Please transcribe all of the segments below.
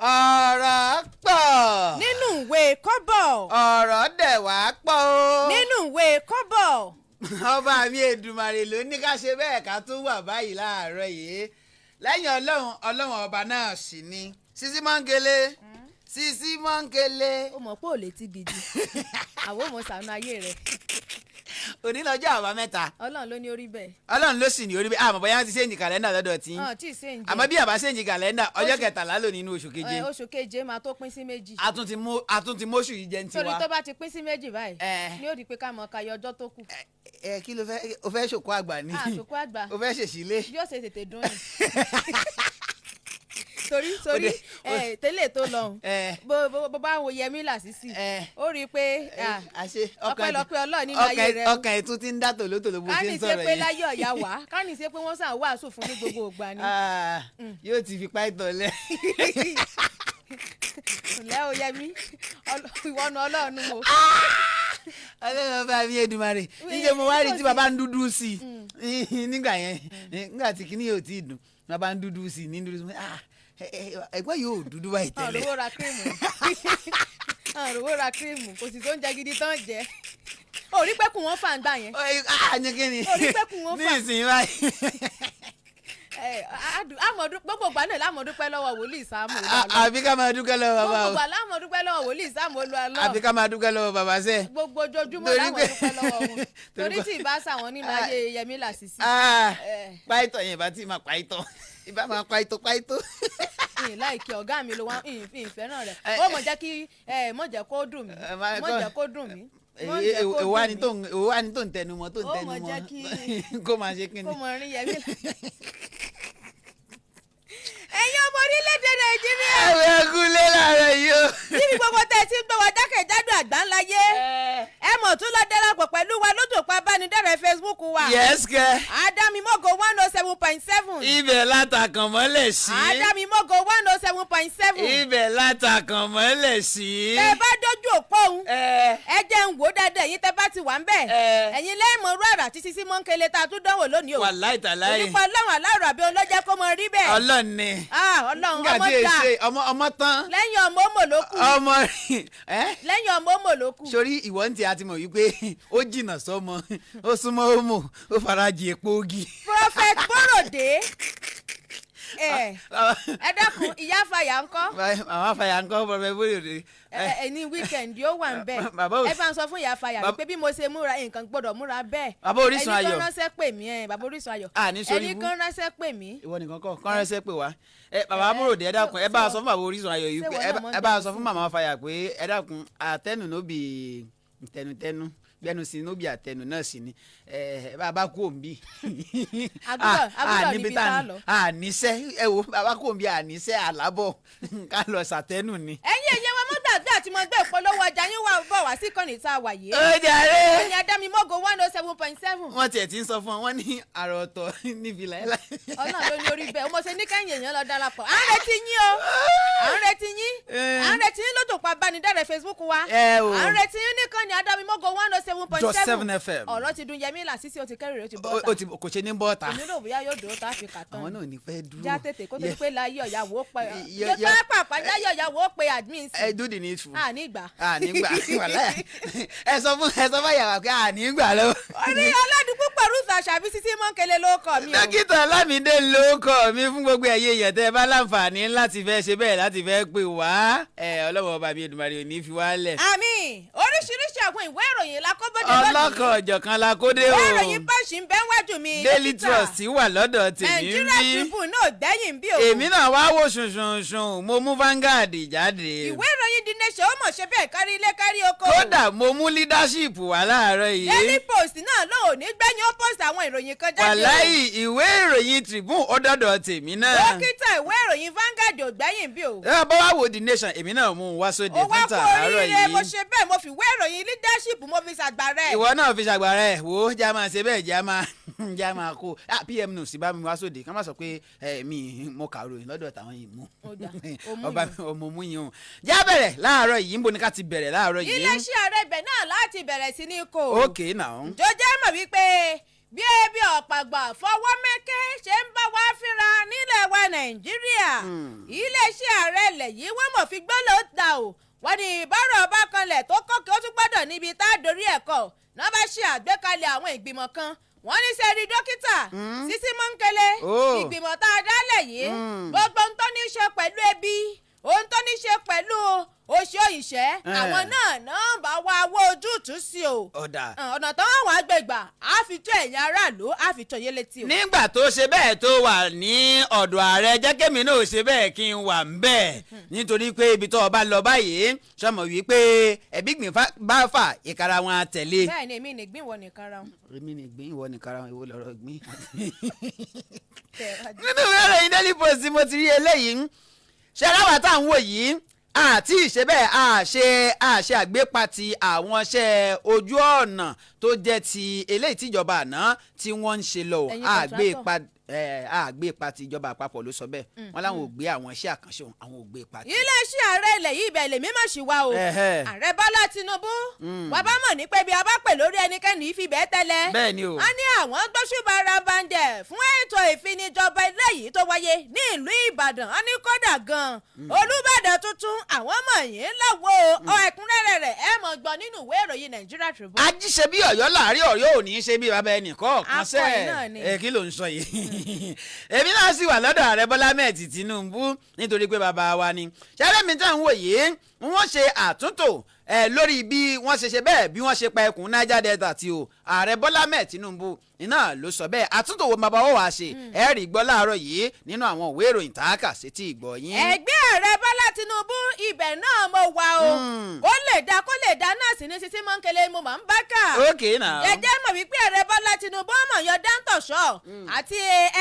Ọ̀rọ̀ pọ̀. Nínú ìwé kọ́bọ̀. Ọ̀rọ̀ dẹ̀ wá pọ̀ o. Nínú ìwé kọ́bọ̀. Ọba mi Èdùmàrè ló ní ká ṣe bẹ́ẹ̀ ká tún wà báyìí láàárọ̀ yìí. Lẹ́yìn Ọlọ́run, Ọlọ́run ọba náà sì ni. Sisi Mọ́ńkélé, Sisi Mọ́ńkélé. Ó mọ̀ pé ò létí gidi, àwọn ò mọ̀ sànú ayé rẹ̀. Òní lọ́jọ́ Àbámẹ́ta. Ọlọ́run ló ní orí bẹ́ẹ̀. Ọlọ́run ló sì ní orí bẹ́ẹ̀. Àmọ́ bóyá ti change calendar lọ́dọ̀ tí. Ọ̀n tí ì change. Àmọ́ bí àbá change calendar, ọjọ́ 13 lónìí inú oṣù keje. Oṣù keje máa tó pín sí méjì. A tún ti móṣù yìí jẹ́ ń Torí tiwa. tó bá ti pín sí méjì báyìí, ní ó di pé ká mọ̀ kayọ ọjọ́ tó kù. Ẹ kí ló fẹ́? O fẹ́ ṣòkó àgbà ni? Àṣòkó àgbà. O fẹ́ ṣèṣílé? Yóò ṣe tètè dún ni, torí tẹ́lẹ̀ tó lọ, bó bá ń wo Yẹmí Làṣìṣì, ó rí i pé àṣe ọpẹ́lọpẹ́ Ọlọ́run nínú ayé rẹ. Ọkàn ẹ̀ tún ti ń dá tòlótòló bó ṣe Ká ní ń ṣe sọ̀rọ̀ pé yẹn. láyé ọ̀yá wá, ká ní ṣe pé wọ́n sàn wàásù fún ní gbogbo ìgbà ni. Ah, yóò ti fi páìtọ̀ lẹ̀. Ǹlẹ́ o Yẹmí, ìwọ́nu Ọlọ́run o. Ọlọ́run ọba mi Èdùmàrè, níṣẹ́ mo wá rí tí bàbá ń dúdú sí i nígbà yẹn, nígbà tí kinní yóò tí ì dùn, bàbá ń dúdú sí i ní dúdú sí i. Ah, ẹ̀gbọ́n yóò dúdú báyìí tẹ́lẹ̀. Àròwó ra cream, àròwó ra cream, kò sì tó ń jẹ gidi tán jẹ. Orí pẹ́ kù wọ́n fà ń gbà yẹn. Ah, ní kí ni? Orí pẹ́ kù wọ́n ní fà. ìsìn báyìí. Àmọ̀dún gbogbo ìgbà náà lámọ̀dúpẹ́ lọ́wọ́ wòlíì Sáàmù Olúwalọ́. Àbí ká máa dúpẹ́ lọ́wọ́ bàbá Gbogbo o. ìgbà lámọ̀dúpẹ́ lọ́wọ́ wòlíì Sáàmù Olúwalọ́. Àbí ká máa dúpẹ́ lọ́wọ́ bàbá sẹ́. Gbogbo ojoojúmọ́ Torí lámọ̀dúpẹ́ lọ́wọ́ wọn, torí torí tí ì bá sàwọn nínú ayé Yẹmí Làṣìṣì. Ah, páìtọ̀ yẹn, ìbá tí máa páìtọ̀, ìbá máa páìtọ̀ páìtọ̀. Ìyìn láìkí ọ̀gá mi ló wá, ìyìn fẹ́ràn rẹ̀. Ó mọ̀ jẹ́ kí mọ̀ jẹ́ kó dùn mí, mọ̀ jẹ́ kó dùn mí, mọ̀ jẹ́ kó Èwo wá dùn ni mí. tó ń, èwo wá ni tó ń tẹnu mọ́, tó ń Ó tẹnu mọ̀ mọ́ jẹ́ kó máa ṣe kí ni? Kó mọ̀ rí Yẹmí. Ẹ̀yin ọmọ orílẹ̀-èdè Nàìjíríà, Ẹ̀rọ ẹ̀kúnlé láàárọ̀ yìí o. níbi gbogbo tẹ́ ẹ ti ń gbọ́ wa jákèjádò àgbáńláyé, ẹ mọ̀ tún lọ darapọ̀ pẹ̀lú wa lójú òpó abánidọ́rẹ̀ẹ́ Facebook wa. Yes kẹ́. Àdámímọ́gò 107.7. Ibẹ̀ látàkàn mọ́lẹ̀ sí. Àdámímọ́gò 107.7. Ibẹ̀ látàkàn mọ́lẹ̀ sí. Tẹ́ ẹ bá dójú òpó òun, ẹ jẹ́ ń wò ó dáadáa. Ẹ̀yin tẹ́ bá ti wà ń bẹ̀, ẹ̀yin lẹ́ẹ̀mọ̀ rú àrà títí sí mọ́ńkele tá a tún dánwò lónìí o. Wàláì tàláì. Onípa Ọlọ́run aláàrọ̀ àbí olójẹ́ kó mọ rí bẹ́ẹ̀. Ọlọ́run ni. Ah, Ọlọ́run. Nígbà Ọmọ tí dà. èsè ọmọ ọmọ tán. Lẹ́yìn ọmọ ọmọ ló kù. Ọmọ ẹ. Lẹ́yìn ọmọ ọmọ ló kù. Sórí ìwọ ń tí a ti mọ̀ wípé ó jìnnà sọ́mọ, ó súnmọ́, ó mọ̀, ó farajì epo ogi. Prophet Bọ́rọ̀dé, ẹ dákun, ìyá fàyà ńkọ́? Màmá fàyà ńkọ́, Prophet Bọ́rọ̀dé? Ẹ ẹ ní weekend yóò wà ń bẹ̀. Ẹ bá ń sọ fún ìyá fàyà wípé bí mo ṣe múra, nǹkan gbọ́dọ̀ múra bẹ́ẹ̀. Bàbá Orísun Ẹni Ayọ̀. kan ránṣẹ́ pè mí, ẹ bàbá Orísun Ayọ̀. À ní sórí Ẹni ibú. kan ránṣẹ́ pè mí. Ìwọ nìkan kọ́ kọ́ ránṣẹ́ pè wá. Ẹ bàbá Bọ́rọ̀dé, ẹ dákun, ẹ bá a sọ fún bàbá Orísun Ayọ̀ yìí Ṣé pé ìwọ náà mọ̀ ń ẹ bá a jẹun sọ fún màmá fàyà pé ẹ dákun, àtẹnu ló bì tẹnutẹnu gbẹnu sí nóbì, àtẹnu náà sì ni ẹ bá a bá kú òǹbí. Agbọ́dọ̀ níbi tá a lọ. Àníṣe ẹ wo, bàbá kú òǹbí, àníṣe àlábọ̀ ká lọ sàtẹnu ni. Ẹ̀yin ẹ̀yẹ wa, mọ́ gbàgbé àti mọ́ gbé ìpolówó ọjà yín wà bọ̀ wá sí ìkànnì tá a wà yìí. Ó jàre. Ẹ̀yin Adámimọ́gò 107.7. Wọ́n tiẹ̀ ti ń sọ fún ọ, wọ́n ní àrò ọ̀tọ̀ níbi láéláé. Ọlọ́run ló ní orí bẹ́ẹ̀. Mo ṣe ní kẹ́yìn èèyàn lọ darapọ̀. À ń retí yín o, à ń retí yín, à ń retí yín lójú òpó abánidọ́rẹ̀ẹ́ Facebook wa. Ẹ o. À ń retí yín níkànnì Adámimọ́gò 107.7 dot seven FM. Ọ̀rọ̀ ti dun Yẹmí Làṣìṣì, ó ti kẹ́rì rẹ̀, ó ti ó bọ́ta. Ti kò ṣe ní bọ́ọ̀ta. Èmi rò bóyá yóò dúró tá a fi kà tán. Àwọn náà ò ní fẹ́ dúró. Já tètè kó tó di pé láyé ọ̀yà wò ó pa Yẹ- pápá láyé ọ̀yà wò ó pe admin sí. Ẹ do the needful. À ní ìgbà. Àní gbà wàláhì. Ẹ sọ fún yàrá pé àní gbà lọ. Orí ọlọ́dún púpọ̀, Ruth Àṣàbí Sísí Mọ́ńkele ló kọ mi o. Dókítà Ọlámídé ló kọ mi. Fún gbogbo ẹ̀yin èèyàn tẹ́ ẹ bá láǹfààní láti fẹ́ ṣe bẹ́ẹ̀, láti fẹ́ pè wá, ẹ ọlọ́wọ́ ọba mi Èdùmàrè ò ní fi wá lẹ̀. Àmín. Oríṣiríṣi àwọn ìwé ìròyìn la kó bóde lónìí. Ọlọ́kan ọ̀jọ̀kan la kó dé o. Ìwé ìròyìn Punch ń bẹ wájú mi. Daily Dókítà. Trust wà lọ́dọ̀ tèmi ń Nigeria bí. Tribune náà gbẹ́yìn bí o. Èmi náà wá wò ṣùnṣùnṣùn, mo mú Vanguard jáde. Ìwé ìròyìn The Nation, ó mọ̀ ṣe bẹ́ẹ̀ kárí ilé kárí oko. Kódà mo mú Leadership wá láàárọ̀ yìí. Daily Post náà lóò ní gbẹ́yìn, ó post àwọn ìròyìn kan jáde o. Wàláì, ìwé ìròyìn Tribune ó dọ́dọ̀ tèmi náà. Dókítà, ìwé ìròyìn Vanguard ò gbẹ́yìn bí o. Ẹ bá wá wo The Nation, èmi náà mú un wá sóde Ó wá fún kú tàárọ̀ oríire. Mo yìí. ṣe bẹ́ẹ̀, mo fi ìwé ìròyìn Leadership, mo fi ṣàgbàrẹ́. Ìwọ náà fi ṣàgbára ẹ wò ó. Já máa ṣe bẹ́ẹ̀, já máa kó. Ah, PM nù sí bá mi wá sóde, ká má sọ pé ẹ mi mo kà ròyìn lọ́dọ̀ táwọn yìí mú. Ó dà, ó mú Ọba yìí. ọmọ mú yìí o. Já bẹ̀rẹ̀ láàárọ̀ yìí, ń bo ni ká ti bẹ̀rẹ̀ láàárọ̀ yìí? Iléeṣẹ́ ààrẹ ibẹ̀ náà láti bẹ̀rẹ̀ sí ní kò. Okay now. Jọjẹ́ mọ̀ wípé Bí ebi ọ̀pàgbà fọwọ́ mẹ́kẹ́ ṣe ń bá wa fínra nílẹ̀ wa Nàìjíríà, iléeṣẹ́ ààrẹ ilẹ̀ yìí, wọ́n mọ̀ fi gbọ́dọ̀ ta o. Wọ́n ní ìbárò bá kanlẹ̀ tó kọ́kẹ́, ó tún gbọ́dọ̀ níbi tá a dorí ẹ̀ kọ́ náà. Bá ṣe àgbékalẹ̀ àwọn ìgbìmọ̀ kan, wọ́n ní sẹ́ẹ̀rí dókítà Sísí Mọ́ńkẹ́lẹ́, ìgbìmọ̀ tá a dálẹ̀ yìí, gbogbo ohun tó ní í ṣe pẹ̀lú ebi, ohun tó ní í ṣe pẹ̀lú oṣù ìṣẹ́, àwọn náà náà bá wá wó ojútùú sí o. Ọ̀dà. Ọ̀nà tó wọ́n àgbègbà á fi tó ẹ̀yin aráàlú, á fi tó yé létí o. Nígbà tó ṣe bẹ́ẹ̀ tó wà ní ọ̀dọ̀ ààrẹ, jẹ́ kémi náà ṣe bẹ́ẹ̀ kí n wà ń bẹ́ẹ̀, nítorí pé ibi tó o bá lọ báyìí, sọmọ wípé ẹbí gbìn bá fà, ìkara wọn á tẹ̀lé. Bẹ́ẹ̀ ni, èmi nìgbín, wọ nìkan ra wọn. Èmi nìgbín, ìwọ nìkara wọn, ìwọ lọ́rọ̀ gbín. Tẹ̀ wájú. Nínú ìwé ìròyìn Daily Post mo ti rí eléyìí. Ṣe aláwà tá à ń wò yìí àti ìṣe bẹ́ẹ̀, àṣe àgbépatì àwọn iṣẹ́ ojú ọ̀nà tó jẹ́ ti eléyìí tíjọba àná tí wọ́n ń ṣe lọ. Ẹ̀yin Àgbépatì, ìjọba àpapọ̀ ló sọ bẹ́ẹ̀. Wọ́n láwọn ò gbé àwọn iṣẹ́ àkànṣe òun, àwọn ò gbé pati. Iléeṣẹ́ ààrẹ ilẹ̀ yìí, ibẹ̀ lèmi mọ̀ sí wa o. Ààrẹ Bọ́lá Tinubu, wàá bá mọ̀ ní pé bí a bá pè lórí ẹnikẹ́ni, ìfi bẹ́ẹ̀ tẹ́lẹ̀. Bẹ́ẹ̀ ni o. Wọ́n ní àwọn gbóṣùbà rabandẹ̀ fún ètò ìfinijọba eléyìí tó wáyé ní ìlú Ìbàdàn. Wọ́n ní kódà gan-an, Olúbàdàn tuntun, àwọn mọ̀ yín lọ́wọ́ o. Ẹ̀kúnrẹ́rẹ́ rẹ̀, ẹ mọ̀ gbọ́ nínú ìwé ìròyìn Nigeria Tribune. Ajíṣe bí Ọ̀yọ́ láàrin, Ọ̀yọ́ ò ní í ṣe bí bàbá ẹnì kọ̀ọ̀kan. Akọni náà ni. Ẹ kí ló ń sọ yìí? Èmi náà sì wà lọ́dọ̀ ààrẹ Bọ́lá Ahmed Tinubu, nítorí pé bàbá wa ni. Ṣẹlẹ́mi tá à ń wò yìí, wọ́n ṣe àtúntò ẹ lórí bí wọ́n ṣe ṣe bẹ́ẹ̀, bí wọ́n ṣe pa ẹkùn Niger Delta tí o. Ààrẹ Bọ́lá Ahmed Tinubu iná ló sọ bẹ́ẹ̀. Àtúntò wo bàbá wọ́n wàá ṣe? Ẹ rí gbọ́ láàárọ̀ yìí nínú àwọn ìwé ìròyìn tá a kà sétí ìgbọ́ yín. Ẹgbẹ́ ààrẹ Bọ́lá Tinubu, ibẹ̀ náà mo wà o. Kó lè dá, kó lè dá náà sí ní Sisi Mọ́ńkele mo máa ń bá kà. Okay now. Jẹjẹ mọ̀ wípé ààrẹ Bọ́lá Tinubu ọmọ yan Dáńtọ̀ṣọ́ àti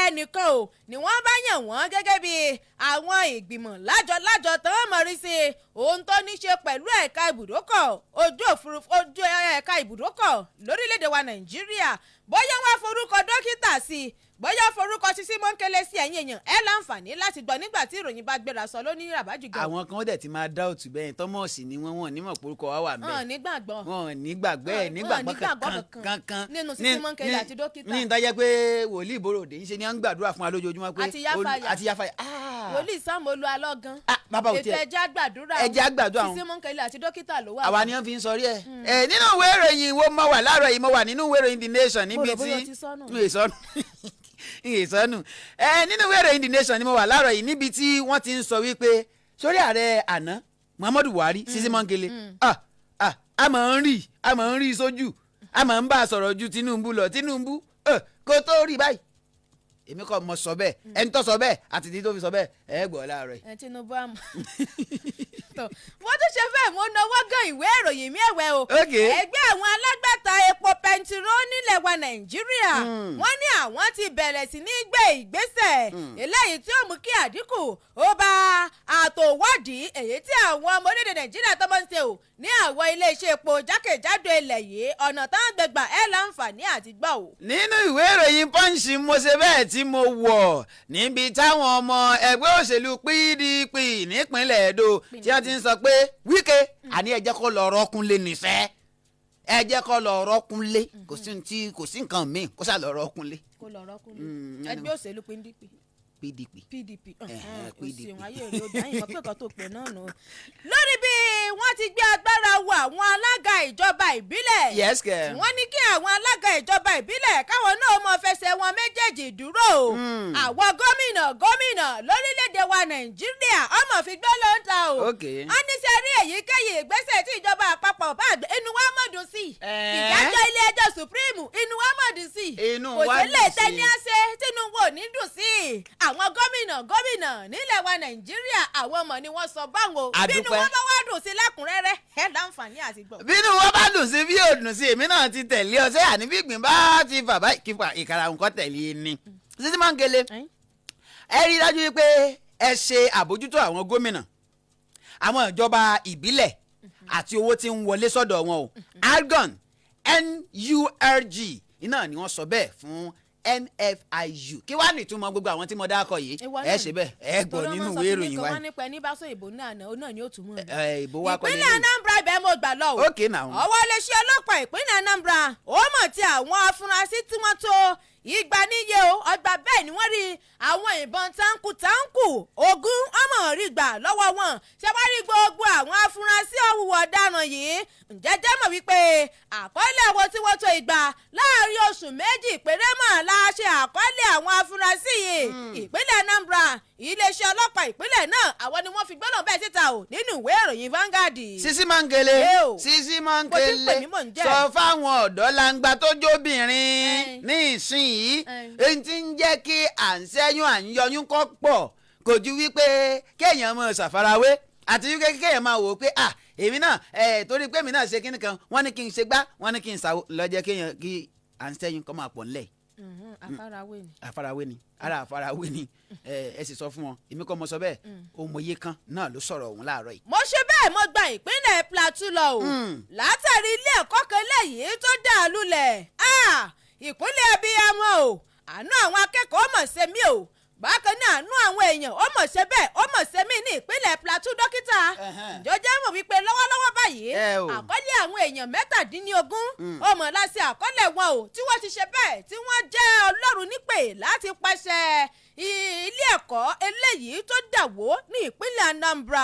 ẹnìkan o, ni wọ́n bá yàn wọ́n gẹ́gẹ́ bí àwọn ìgbìmọ̀ lájọ-lájọ tó ń mọ̀rí sí ohun tó ní ṣe pẹ̀lú ẹ̀ka ibùdókọ̀ ojú òfurufú, ojú ẹ̀ka ibùdókọ̀ lórílẹ̀‐èdè wa Nàìjíríà. Bóyá wọ́n forúkọ dókítà sí i, bóyá forúkọ Sisi Mọ́ńkele sí, ẹ̀yìn èèyàn, ẹ̀ láǹfààní láti gbọ́ nígbà tí ìròyìn bá gbéra sọ lóní ràbájì gan. Àwọn kan dẹ̀ ti máa dá òtù bẹ́yẹn. Tọ́mọ̀sì ni wọ́n, wọ́n nímọ̀ porúkọ wa wà ńbẹ̀. Hàn nígbàgbọ́. Wọn ò nígbàgbọ́ ẹ̀, nígbàgbọ́ Wọn ò nígbàgbọ́ kankan kankan kankan nínú Sisi Mọ́ńkele àti dókítà. Ní ìdájẹ́ pé wòlíì ìbòròdè ń ṣe ni à ń gbàdúrà fún wa lójoojúmọ́ pé Àti Yáfàyà. Àti Yáfàyà. Ah! Wòlíì Sáàmù Alọ́gan. Ah, bàbá ò Ètò tiẹ̀ ẹja gbàdúrà. Ẹjẹ́ á gbàdúrà Sisi Mọ́ńkele àti dókítà ló wà. Àwa ni wọ́n fi ń sọrí ẹ̀. Ẹ nínú ìwé ìròyìn wo mo wà láàárọ̀ yìí? Mo wà nínú ìwé ìròyìn The Nation níbi Mo rò tí bóyá o ti sọnù. n ò sọnù, n ò sọnù. Ẹ nínú ìwé ìròyìn The Nation ni mo wà láàárọ̀ yìí, níbi tí wọ́n ti ń sọ wípé sórí ààrẹ àná Muhammadu Buhari, Sisi Mọ́ńkele, ah ah, a máa ń rí sójú, a máa ń bá a sọ̀rọ̀ ju Tinubu lọ. Tinubu kó tó rí báyìí. Èmi kọ́ mo sọ bẹ́ẹ̀, ẹni tó sọ bẹ́ẹ̀ àti tí tó fi sọ bẹ́ẹ̀, ẹ gbọ́ láàárọ̀ yìí. Ẹ Tinubu àmọ́ tó wọ́n tún ṣe fẹ́, mo náwó gan ìwé ìròyìn mi ẹ̀wẹ̀ o. Ẹgbẹ́ àwọn alágbàtà epo pẹntiró nílẹ̀ wa Nàìjíríà, wọ́n ní àwọn ti bẹ̀rẹ̀ sí ní gbé ìgbésẹ̀ eléyìí tí ó mú kí àdínkù ó bá àtòwádìí èyí tí àwọn ọmọ orílẹ̀-èdè Nàìjíríà tó máa ń ṣe o ní àwọn iléeṣẹ́ epo jákèjádò ilẹ̀ yìí. Ọ̀nà táwọn gbẹgbà, ẹ̀ láǹfààní àti gbọ́ o. Nínú ìwé ìròyìn Punch mo ṣe bẹ́ẹ̀ tí mo wọ̀, níbi táwọn ọmọ ẹgbẹ́ òṣèlú PDP nípínlẹ̀ Èdò tí wọ́n ti ń sọ pé Wike, àní ẹ jẹ́ kó lọ rọ́kúnlé níṣẹ́, ẹ jẹ́ kó lọ rọ́kúnlé, kò sí ní tí kò sí nǹkan míì, kó sà lọ rọ́kúnlé. Kó lọ rọ́kúnlé. Ẹgbẹ́ Ẹgbẹ́ òṣèlú PDP. PDP. PDP. PDP. Òṣèlú ayé rẹ̀ ó dáhìn mọ́ pé nǹkan tó pè náà nù. Lórí bí wọ́n ti gbé agbára wo àwọn alága ìjọba ìbílẹ̀, Yes kẹ. wọ́n ní kí àwọn alága ìjọba ìbílẹ̀ káwọn náà mọ fẹsẹ̀ wọn méjèèjì dúró o. Àwọn gómìnà gómìnà lórílẹ̀‐èdè wa Nàìjíríà, ọmọ fi gbọ́ ló ń ta o. Wọ́n ní sẹ́ rí èyíkéyìí ìgbésẹ̀ tí ìjọba àpapọ̀ bá gbé, inú wa mọ̀ dùn sí i. Ìdájọ́ ilé ẹjọ́ Supreme, inú wa mọ̀ dùn sí i. Inú Kò wa sí lè dùn sí tẹ́ i. ní àṣẹ tínú wo ní dùn sí i. Àwọn gómìnà gómìnà nílẹ̀ wa Nàìjíríà, àwọn ọmọ ni wọ́n sọ báwọn o. Bínú Àdúpẹ́. wọn bá wá dùn sí lẹ́kùnrẹ́rẹ́, ẹ̀ láǹfààní àti gbọ́. Bínú wọn bá dùn sí bí ò dùn sí, èmi náà ti tẹ̀lé ọsẹ. Àní bí ìgbín bá ti fà báyìí, kí ìkàrà nǹkan tẹ̀lé ni. Sisi Mọ́ńkele, ẹ rí i dájú wípé ẹ ṣe àbójútó àwọn gómìnà, àwọn ìjọba ìbílẹ̀ àti owó tí ń wọlé sọ́dọ̀ wọn o. Argon NURG iná ni wọ́n sọ bẹ́ẹ̀ fún. NFIU. Kí wàá nìtumọ̀ gbogbo àwọn tí mo dákọ̀ yìí? Ẹ ṣe bẹ́ẹ̀, ẹ gbọ́ nínú ìwé ìròyìn wa. Wọ́n nípa ẹni bá sọ ìbò náà náà ni ó tún mọ̀. Ìbò wa kọ́ Ìpínlẹ̀ Anambra, ibẹ̀ mo gbà lọ o. Okay now. Ọwọ́ iléeṣẹ́ ọlọ́pàá ìpínlẹ̀ Anambra ó mọ̀ tí àwọn afurasí tí wọ́n tó 200 níye o. Ọgbà bẹ́ẹ̀ ni wọ́n rí àwọn ìbọn táǹkù táǹkù 20 ọmọ rí gbà lọ́wọ́ wọn. Ṣé wàá rí gbogbo àwọn afurasí ọ̀hún ọ̀daràn yìí, ǹjẹ́ jẹ́ mọ̀ wípé àkọọ́lẹ̀ àwọn tí wọ́n tó 200 láàrin oṣù 2 péré mọ̀ la ṣe àkọọ́lẹ̀ àwọn afurasí yìí? Ìpínlẹ̀ Anambra, iléeṣẹ́ ọlọ́pàá ìpínlẹ̀ náà, àwọn ni wọ́n fi gbọ́dọ̀ bẹ́ẹ̀ síta o nínú ìwé ìròyìn Vanguard. Sisi Mọ́ńkele, Sisi Mọ́ńkele, sọ fáwọn ọ̀dọ́ langba tó jóbìnrin ní ìsinyìí, èyí tí ń jẹ́ kí à ń ṣẹ́yún à ń yọyún kọ́ pọ̀ kò ju wípé kéèyàn máa ṣàfarawé àti wípé kéèyàn máa wò ó pé ah èmi náà torí pé èmi náà ṣe kíní kan, wọ́n ní kí n ṣe gbá, wọ́n ní kí n ṣàwò, lọ́jẹ́ kéèyàn kí à ń ṣẹ́yún kọ́ máa pọ̀ ńlẹ̀. Àfarawé ni. Àfarawé ni, ara àfarawé ni. Ẹ sì sọ fún wọn, èmi kọ́ mo sọ bẹ́ẹ̀, òmòye kan náà ló sọ̀rọ̀ òun láàárọ̀ yìí. Mo ṣe bẹ́ẹ̀, mo gba ìpínlẹ̀ Plateau lọ o, látàrí ilé ẹ̀kọ́ kan léyìí tó dà lulẹ̀. Ìpínlẹ̀ abiyamọ o, àánú àwọn akẹ́kọ̀ọ́ mọ̀ ṣe mí o, bákan náà àánú àwọn èèyàn ó mọ̀ ṣe bẹ́ẹ̀, ó mọ̀ ṣe mí ní ìpínlẹ̀ Plateau. Dókítà, ìjọjẹ́ mọ̀ wípé lọ́wọ́lọ́wọ́ báyìí àkọlé àwọn èèyàn 17 ó mọ̀ láti àkọlé wọn o tí wọ́n ti ṣe bẹ́ẹ̀ tí wọ́n jẹ́ Ọlọ́run nípè láti pàṣẹ ilé ẹ̀kọ́ eléyìí tó dàwó ní ìpínlẹ̀ Anambra.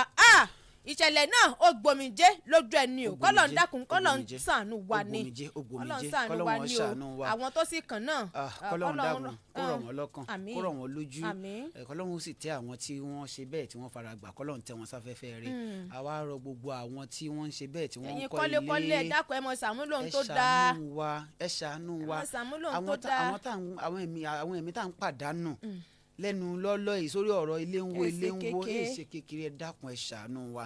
Ìṣẹ̀lẹ̀ náà ó gbomijé lójú ẹni o. Kọ́lọ̀ ń dákun, kọ́lọ̀ ń ṣàánú wa ni, kọ́lọ̀ ń ṣàánú wa ni o. Àwọn tó sì kàn náà, kọ́lọ̀ ń dákun kó rọ̀ wọ́n lọ́kàn, kó rọ̀ wọ́n lójú, kọ́lọ̀ ń sì tẹ́ àwọn tí wọ́n ṣe bẹ́ẹ̀ tí wọ́n fara gbà, kọ́lọ̀ ń tẹ́ wọn sáfẹ́fẹ́ rẹ̀. Àwa rọ gbogbo àwọn tí wọ́n ń ṣe bẹ́ẹ̀ tí wọ́n ń kọ́ ilé, ẹ̀yin kọ́lékọ́lé, ẹ dákun, ẹ mọ ṣàmúlò ohun tó dáa, ẹ ṣàánú wa, àwọn ẹ̀mí tá à ń pàdánù lẹ́nu lọ́lọ́ yìí sórí ọ̀rọ̀ ilé ń wo ilé ń wo èsè kékeré, ẹ dákun, ẹ ṣàánú wa.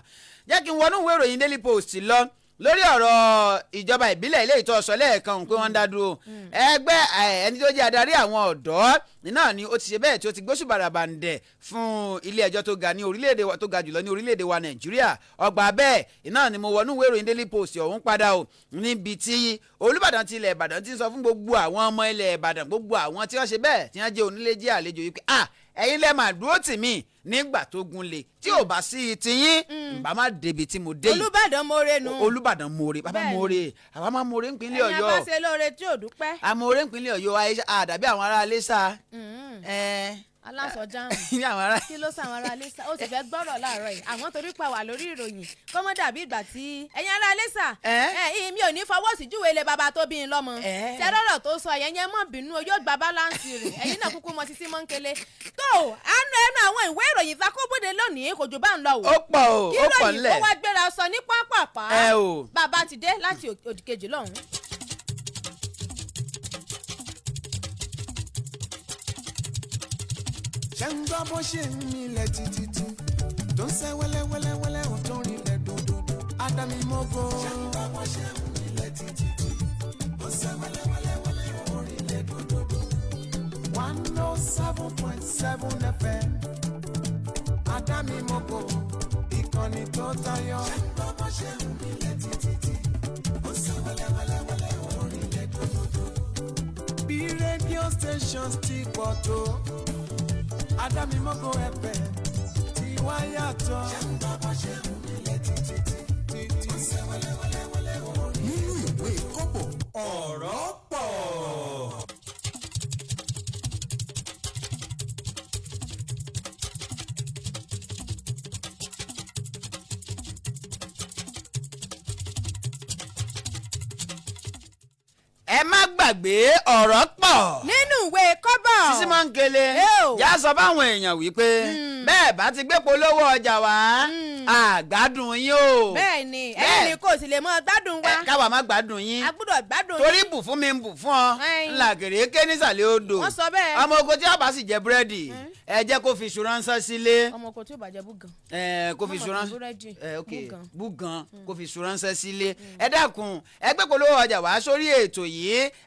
Jẹ́ kí n wọnú ìwé ìròyìn Daily Post lọ lórí ọ̀rọ̀ ìjọba ìbílẹ̀ ilé ìtọ́ sọ lẹ́ẹ̀kan pé wọ́n ń dá dúró. Ẹgbẹ́ ẹni tó jẹ́ adarí àwọn ọ̀dọ́ náà ni ó ti ṣe bẹ́ẹ̀ tí ó ti gbóṣù bàràbàǹdẹ̀ fún ilé ẹjọ́ tó ga ní orílẹ̀-èdè wa, tó ga jùlọ ní orílẹ̀-èdè wa Nàìjíríà. Ọgbà bẹ́ẹ̀ náà ni mo wọnú ìwé ìròyìn Daily Post ọ̀hún padà o, níbi tí Olúbàdàn ti ilẹ̀ Ìbàdàn ti sọ fún gbogbo àwọn ọmọ ilẹ̀ Ìbàdàn, gbogbo àwọn tí wọ́n ṣe bẹ́ẹ̀ tí wọ́n jẹ́ onílé jẹ́ àlejò yìí pé ah ẹ̀yin lẹ́ máa dúró tì mí nígbà tó gun lè, tí ò bá sí tiyín ǹbá má débi tí mo dé yìí. Olúbàdàn more nu. Olúbàdàn more, bàbá more, àwa máa more nípínlẹ̀ Ọ̀yọ́. Ẹ̀yin abáṣe lóore tí ò dúpẹ́. Àmọ́ nípínlẹ̀ Ọ̀yọ́ àdàbí àwọn ará Iléṣà. Aláṣọ jáàmù kí ló sàwọn ará Iléṣà? Ó sì fẹ́ gbọ́rọ̀ láàárọ̀ yìí, àwọn torí pa wà lórí ìròyìn kọ́mọ́ dàbí ìgbà tí ẹ̀yin ará Iléṣà mi ò ní fọwọ́ sí júwe ilé bàbá tó bí n lọ́mọ. Tẹ́rọ̀rọ̀ tó sọ yẹn yẹn mọ̀ bínú o, yóò gba báláǹsì rẹ̀. Ẹ̀yin náà kúkú mọ títí mọ́ńkele tó àánú ẹnu àwọn ìwé ìròyìn takóbóde lónìí kò jù bá ń lọ o. Ó pọ̀ o, ó pọ̀ ńlẹ̀. Kí ìròyìn kó wá gbéra sọ ní pápápá, bàbá ti dé láti òdìkejì lọ́hùn. Ṣé ń gbọ́ bó ṣe ń milẹ̀ títí tó ń ṣe wẹ́lẹ́wẹ́lẹ́wẹ́lẹ́ ò tó rinlẹ̀ dòdòdò Ádámì mọ́gò. Ṣé ń gbọ́ bó ṣe ń milẹ̀ títí tó ń ṣe wẹ́lẹ́wẹ́lẹ́wẹ́lẹ́ ò rinlẹ̀ dòdòdò. 107.7 FM Ádámì mọ́gò ìkànnì tó tayọ. Ṣé ń gbọ́ bó ṣe ń milẹ̀ títí tó ń ṣe wẹ́lẹ́wẹ́lẹ́wẹ́lẹ́ ò rinlẹ̀ dòdòdò. Bí rédíò stations ti pọ̀ tó, Adámimọ́gò FM tí wá yàtọ̀. Ṣé ń gbọ́ bó ṣe ń milẹ̀ títí títí? Ó ṣe wẹ́lẹ́wẹ́lẹ́wẹ́lẹ́ orí. Nínú ìwé kọ́bọ̀ ọ̀rọ̀ pọ̀. Ẹ má gbàgbé ọ̀rọ̀ pọ̀ nínú ìwé kọ́bọ̀. Sísí máa ń kele yá sọ fáwọn èèyàn wípé bẹ́ẹ̀ bá ti gbé polówó ọjà wá, àgbádùn yín o. Bẹ́ẹ̀ ni, ẹ̀yin ni kò sì lè mọ gbádùn wa. Káwa má gbádùn yín. A gbúdọ̀ gbádùn yín. Torí bù fún mi ń bù fún ọ ńlá gèrè ké nísàlẹ̀ odò. Wọ́n sọ bẹ́ẹ̀. Ọmọ oko tí ọba sì jẹ búrẹ́dì, ẹ jẹ́ kó fi iṣu ránṣẹ́ sílé. Ọmọ oko tí ó bá jẹ búgan. Kó fi iṣu ránṣẹ́ búgan, kó fi iṣu ránṣẹ́ sílé. Ẹ dákun, ẹ gbé polówó ọjà wá sórí ètò yìí.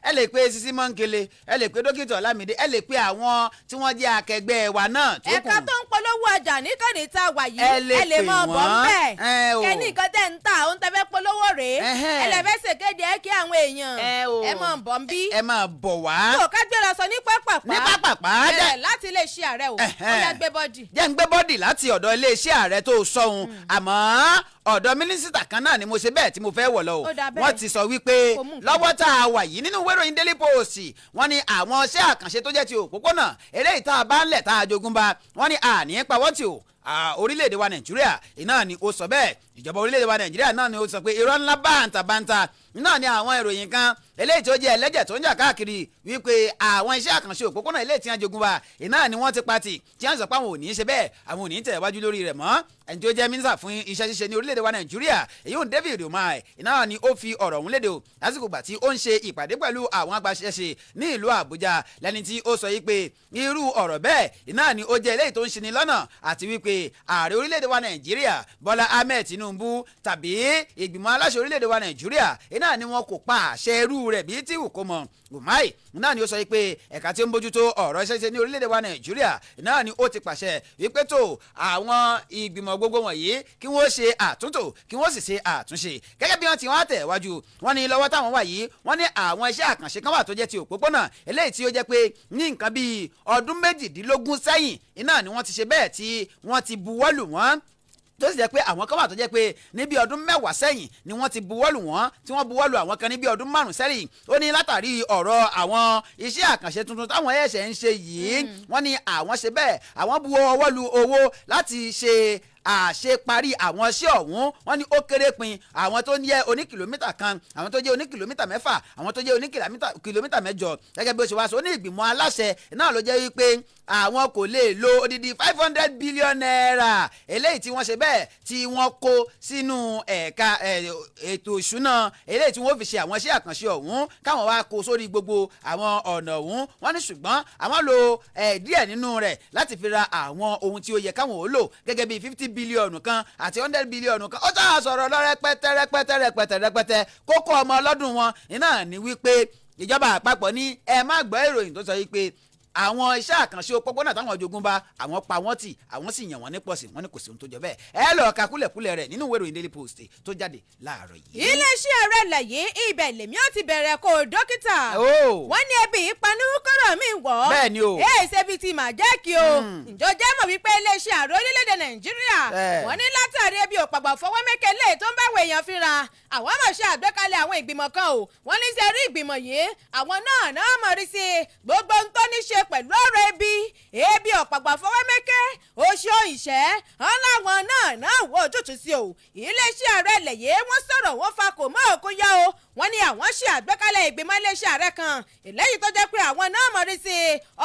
Ẹ lè pe Sisi Mọ́ńkele, ẹ lè pe Dókítà Ọlámídé, ẹ lè pe àwọn tí wọ́n jẹ́ akẹgbẹ́ wa náà tó kù. Ẹ̀ka tó ń polówó ọjà níkànnì tá a wà yìí, ẹ lè mọ ọ̀bọ̀ ńbẹ̀ kẹ́ni nǹkan tẹ̀ ń tà, òun tẹ́ fẹ́ polówó. polówó rèé, Ẹhẹ́n. ẹlẹ́fẹ̀sẹ̀ kéde ẹ kí àwọn èèyàn, Ẹ o. ẹ mọ̀ ń bọ̀ ń bí. Ẹ máa bọ̀ wá. Tó ká gbéra sọ ní pápápá. Ní pápápá. Bẹ̀rẹ̀ láti iléeṣẹ́ ààrẹ o, ó yá, gbé body. Jẹ́ ń gbé body láti ọ̀dọ̀ iléeṣẹ́ ààrẹ tó sọ̀hún, àmọ́ ọ̀dọ̀ mínísítà kan náà ni mo ṣe bẹ́ẹ̀ tí mo fẹ́ wọ̀ lọ o. Ó dà bẹ́ẹ̀. Wọ́n ti sọ wípé Kò mú nǹkan. lọ́wọ́ tá a wà yìí, nínú ìwé ìròyìn Daily Post, wọ́n ní àwọn iṣẹ́ àkànṣe tó jẹ́ ti òpópónà eléyìí tá a bá ń lẹ̀ tá a jogún bá, wọ́n ní àní pawọ́ tì o. Orílẹ̀-èdè wa Nàìjíríà iná ni ó sọ bẹ́ẹ̀. Ìjọba orílẹ̀-èdè wa Nàìjíríà náà ni ó sọ pé irọ́ ńlá báńtà báńtà náà ni àwọn ìròyìn kan eléyìí tó jẹ́ ẹlẹ́jẹ̀ tó ń jà káàkiri wípé àwọn iṣẹ́ àkànṣe òpópónà eléyìí tí wọ́n jogún wa iná ni wọ́n ti pa tì, tí wọ́n sọ pé àwọn ò ní í ṣe bẹ́ẹ̀, àwọn ò ní í tẹ̀ wájú lórí rẹ̀ mọ́. Ẹni tó jẹ́ mínísítà fún iṣẹ́ ṣíṣe ní orílẹ̀-èdè wa Nàìjíríà, èyí ò David Umahi, iná ni ó fi ọ̀rọ̀ ọ̀hún léde o lásìkò gbà tí ó ń ṣe ìpàdé pẹ̀lú àwọn agbaṣẹ́ṣe ní ìlú Àbújá, lẹ́ni tí ó sọ yìí pé irú ọ̀rọ̀ bẹ́ẹ̀ iná ni ó jẹ́ eléyìí tó ń ṣini lọ́nà, àti wípé ààrẹ orílẹ̀-èdè wa Nàìjíríà Bọ́lá Ahmed Tinubu tàbí ìgbìmọ̀ aláṣẹ orílẹ̀-èdè wa Nàìjíríà iná ni wọn kò pa àṣẹ irú rẹ̀ bíi tí wù kó mọ̀. Umahi náà ni ó sọ wípé ẹ̀ka tí ó ń bójútó ọ̀rọ̀ iṣẹ́ ṣe ní orílẹ̀-èdè wa Nàìjíríà náà ni ó ti pàṣẹ wípé tó àwọn ìgbìmọ̀ gbogbo wọ̀nyí kí wọ́n ṣe àtúntò, kí wọ́n sì ṣe àtúnṣe gẹ́gẹ́ bí wọ́n ti wọ́n tẹ̀ wájú. Wọ́n ní lọ́wọ́ táwọn wà yìí, wọ́n ní àwọn iṣẹ́ àkànṣe kan wà tó jẹ́ ti òpópónà eléyìí tí ó jẹ́ pé ní nǹkan bíi ọdún 18 sẹ́yìn iná ni wọ́n ti ṣe bẹ́ẹ̀ tí wọ́n ti buwọ́lù wọ́n, tó sì jẹ́ pé àwọn kan wà tó jẹ́ pé ní bí ọdún 10 sẹ́yìn ni wọ́n ti buwọ́lù wọ́n, tí wọ́n buwọ́lù àwọn kan ní bí ọdún 5 sẹ́yìn. Ó ní látàrí ọ̀rọ̀ àwọn iṣẹ́ àkànṣe tuntun táwọn ẹ̀ṣẹ̀ ń ṣe yìí, wọ́n ní àwọn ṣe bẹ́ẹ̀, àwọn bu ọwọ́ lu owó láti ṣe àṣeparí àwọn iṣẹ́ ọ̀hún. Wọ́n ní ó kéré pin àwọn tó ń jẹ́ oní kìlómítà 1, àwọn tó jẹ́ oní kìlómítà 6, àwọn tó jẹ́ oní kìlómítà 8. Gẹ́gẹ́ bí ó ṣe wá sọ, ó ní ìgbìmọ̀ aláṣẹ náà ló jẹ́ wípé àwọn kò lè lo odidi ₦500 billion eléyìí tí wọ́n ṣe bẹ́ẹ̀ tí wọ́n kó sínú ẹ̀ka ètò ìṣúná eléyìí tí wọ́n fi ṣe àwọn iṣẹ́ àkànṣe ọ̀hún, káwọn wá kó sórí gbogbo àwọn ọ̀nà ọ̀hún. Wọ́n ní ṣùgbọ́n àwọn lo díẹ̀ nínú rẹ̀ láti fi ra àwọn ohun tí ó yẹ káwọn ó lò, gẹ́gẹ́ bíi 50 billion kan àti 100 billion kan. Ó sáà sọ̀rọ̀ lọ rẹpẹtẹ rẹpẹtẹ rẹpẹtẹ rẹpẹtẹ. Kókó ọmọ ọlọ́dún wọn iná ní wípé ìjọba àpapọ̀ ní ẹ má gbọ́ ìròyìn tó sọ wípé àwọn iṣẹ́ àkànṣe òpópónà táwọn jogún bá, àwọn pa wọ́n tì, àwọn sì yàn wọ́n ní pọ̀sí. Wọ́n ní kò sí ohun tó jọ bẹ́ẹ̀. Ẹ lọ́ọ́ ka kúlẹ̀kúlẹ̀ rẹ̀ nínú ìwé ìròyìn Daily Post tó jáde láàárọ̀ yìí. Iléeṣẹ́ ààrẹ ilẹ̀ yìí, ibẹ̀ lèmi ó ti bẹ̀rẹ̀ kó dókítà. Oh. Wọ́n ní ebi ìpanu kọ́rọ̀ mi wọ̀. Bẹ́ẹ̀ ni o. Èyí ṣe bíi ti màjẹ́kì o. Ǹjọ́ jẹ́ mọ̀ wípé iléeṣẹ́ ààrẹ orílẹ̀-èdè Nàìjíríà, wọ́n ní látàrí ebi òpàgbà fọwọ́ mẹ́kẹ́lẹ́ tó ń báwọn èèyàn fínra, àwọn mọ̀ ṣe àgbékalẹ̀ àwọn ìgbìmọ̀ kan o. Wọ́n ní ṣe rí ìgbìmọ̀ yìí, àwọn náà náà mọ̀ rí sí gbogbo ohun tó ní ṣe pẹ̀lú ọ̀rọ̀ ebi, ebi ọ̀pàgbà fọwọ́ mẹ́kẹ́, oṣù ìṣẹ́ wọn láwọn náà náà wọ ojútùú sí o. Iléeṣẹ́ ààrẹ ilẹ̀ yìí, wọ́n sọ̀rọ̀, wọ́n fa kò mọ́ òkun yá o. Wọ́n ní àwọn ṣe àgbékalẹ̀ ìgbìmọ̀ iléeṣẹ́ ààrẹ kan eléyìí tó jẹ́ pé àwọn náà mọ̀ rí sí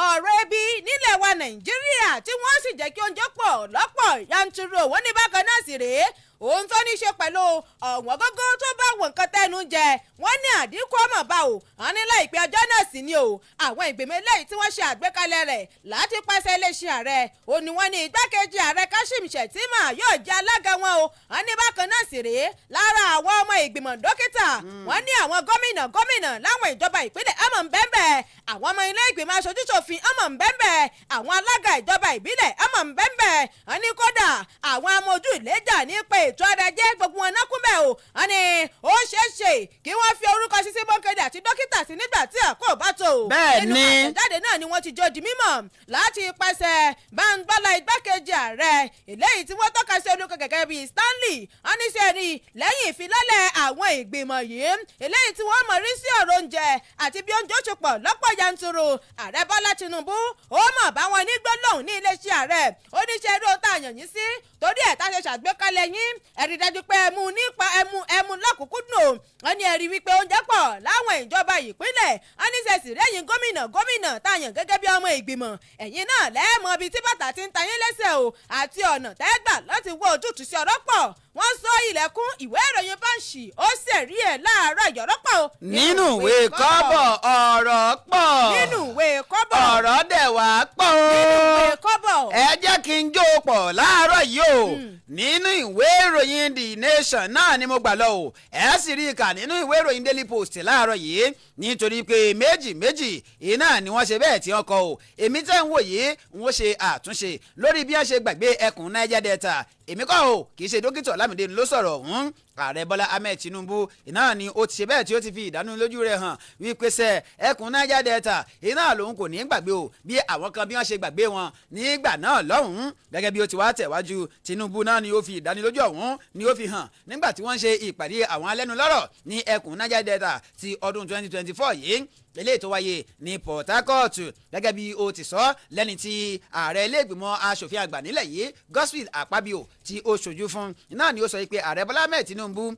ọ̀rọ̀ ebi nílẹ̀ wa Nàìjíríà, tí wọ́n sì jẹ́ kí oúnjẹ pọ̀ lọ́pọ̀ yanturu. Wọ́n ní bákan náà sì rèé, ohun tó ní ṣe pẹ̀lú ọ̀wọ́n gógó tó bá wọ nǹkan tẹ́nu jẹ, wọ́n ní àdínkù ọmọ bá o. Wọ́n ní láìpẹ́ ọjọ́ náà sì ni o, àwọn ìgbìmọ̀ eléyìí tí wọ́n ṣe àgbékalẹ̀ rẹ̀ láti pàṣẹ iléeṣẹ́ ààrẹ ò ní wọ́n ní igbákejì ààrẹ Kashim Shettima yóò jẹ́ alága wọn o. Wọ́n ní bákan náà sì rèé, lára àwọn ọmọ ìgbìmọ̀ dókítà, wọ́n ní àwọn gómìnà gómìnà láwọn ìjọba ìpínlẹ̀ ọmọ ńbẹ́ńbẹ́, àwọn ọmọ ilé ìgbìmọ̀ aṣojúṣòfin ọmọ ńbẹ́ńbẹ́, àwọn alága ìjọba ìbílẹ̀ ọmọ ńbẹ́ńbẹ́. Wọ́n ní kódà àwọn amójú ìlẹ́jà nípa ètò ọrọ̀ ajé, gbogbo wọn náà kúnbẹ̀ o. Wọ́n ní ó ṣeé ṣe kí wọ́n fi orúkọ Sisi Bọ́ńkẹ́dẹ́ àti dókítà sí nígbà tí àkó bá tó o. Bẹ́ẹ̀ Nínú ni. àtẹ̀jáde náà ni wọ́n ti jọ di mímọ̀ láti pàṣẹ Báńgbọ́lá igbákejì ààrẹ eléyìí tí wọ́n tọ́ka sí olùkọ́ gẹ́gẹ́ bíi Stanley oníṣẹ́ni. Lẹ́yìn ìfilọ́lẹ̀ àwọn ìgbìmọ̀ yìí eléyìí tí wọ́n mọ̀ rí sí ọ̀rọ̀ oúnjẹ àti bí oúnjẹ ó ṣe pọ̀ lọ́pọ̀ yanturu, ààrẹ Bọ́lá Tinubu ó mọ̀ báwọn ní gbólóhùn ní iléeṣẹ́ ààrẹ. Oníṣẹ́ irú ohun tá a yàn yín sí torí ẹ̀ tá a ṣe ṣàgbékalẹ̀ yín, ẹ̀rí dájú pé ẹmu nípa ẹmu ẹmu lọ́kùnkúndùn o. Wọ́n ní ẹ̀rí wípé oúnjẹ pọ̀ láwọn ìjọba ìpínlẹ̀. Wọ́n ní sẹ̀sì rẹ́yìn gómìnà gómìnà tá a yàn gẹ́gẹ́ bí ọmọ ìgbìmọ̀, ẹ̀yin náà lẹ́ẹ̀mọ ibi tí bàtà ti ń ta yín lẹ́sẹ̀ o àti ọ̀nà tẹ́gbà láti wọ ojútùú sí ọ̀rọ̀ pọ̀. Wọ́n sọ ilẹ̀kùn ìwé ìròyìn Punch, ó ṣẹ̀rí ẹ̀ láàárọ̀ ìyọ̀rọ̀ pọ̀ o. Nínú ìwé kọ́bọ̀, ọ̀rọ̀ pọ̀. Nínú ìwé kọ́bọ̀. Ọ̀rọ̀ dẹ̀ wá pọ̀ o. Nínú ìwé kọ́bọ̀. Ẹ jẹ́ kí n jó pọ̀ láàárọ̀ yìí o. Nínú ìwé ìròyìn The Nation náà ni mo gbà lọ o. Ẹ sì rí i kà nínú ìwé ìròyìn Daily Post láàárọ̀ yìí, nítorí pé méjì méjì iná ni wọ́n ṣe bẹ́ẹ̀ tí wọ́n kọ o. Èmi tẹ́ ń wò yìí, ń wọ́n ṣe àtúnṣe lórí bí wọ́n ṣe gbàgbé ẹkùn Niger Delta. Èmi kọ́ o, kì í ṣe dókítà Ọlámídé ló sọ̀rọ̀ ọ̀hún. Ààrẹ Bọ́lá Ahmed Tinubu iná ni ó ti ṣe bẹ́ẹ̀ tí ó ti fi ìdánilójú rẹ̀ hàn wípé sẹ́ ẹkùn Niger Delta iná lòun kò ní gbàgbé o, bí àwọn kan bí wọ́n ṣe gbàgbé wọn nígbà náà lọ́hùn-ún. Gẹ́gẹ́ bí ó ti wá tẹ̀wájú, Tinubu náà ni ó fi ìdánilójú ọ̀hún ni ó fi hàn nígbà tí wọ́n ń ṣe ìpàdé àwọn alẹ́nulọ́rọ̀ ní ẹkùn Niger Delta ti ọdún 2024 yìí, eléyìí tó wáyé ní Port Harcourt. Gẹ́gẹ́ bí ó ti sọ lẹ́ni tí ààrẹ ilé ìgbìmọ̀ asòfin àgbà nílẹ̀ yìí, Godswill Akpabio, tí ó ṣojú fún náà ni ó sọ pé ààrẹ Bọ́lá Ahmed Tinubu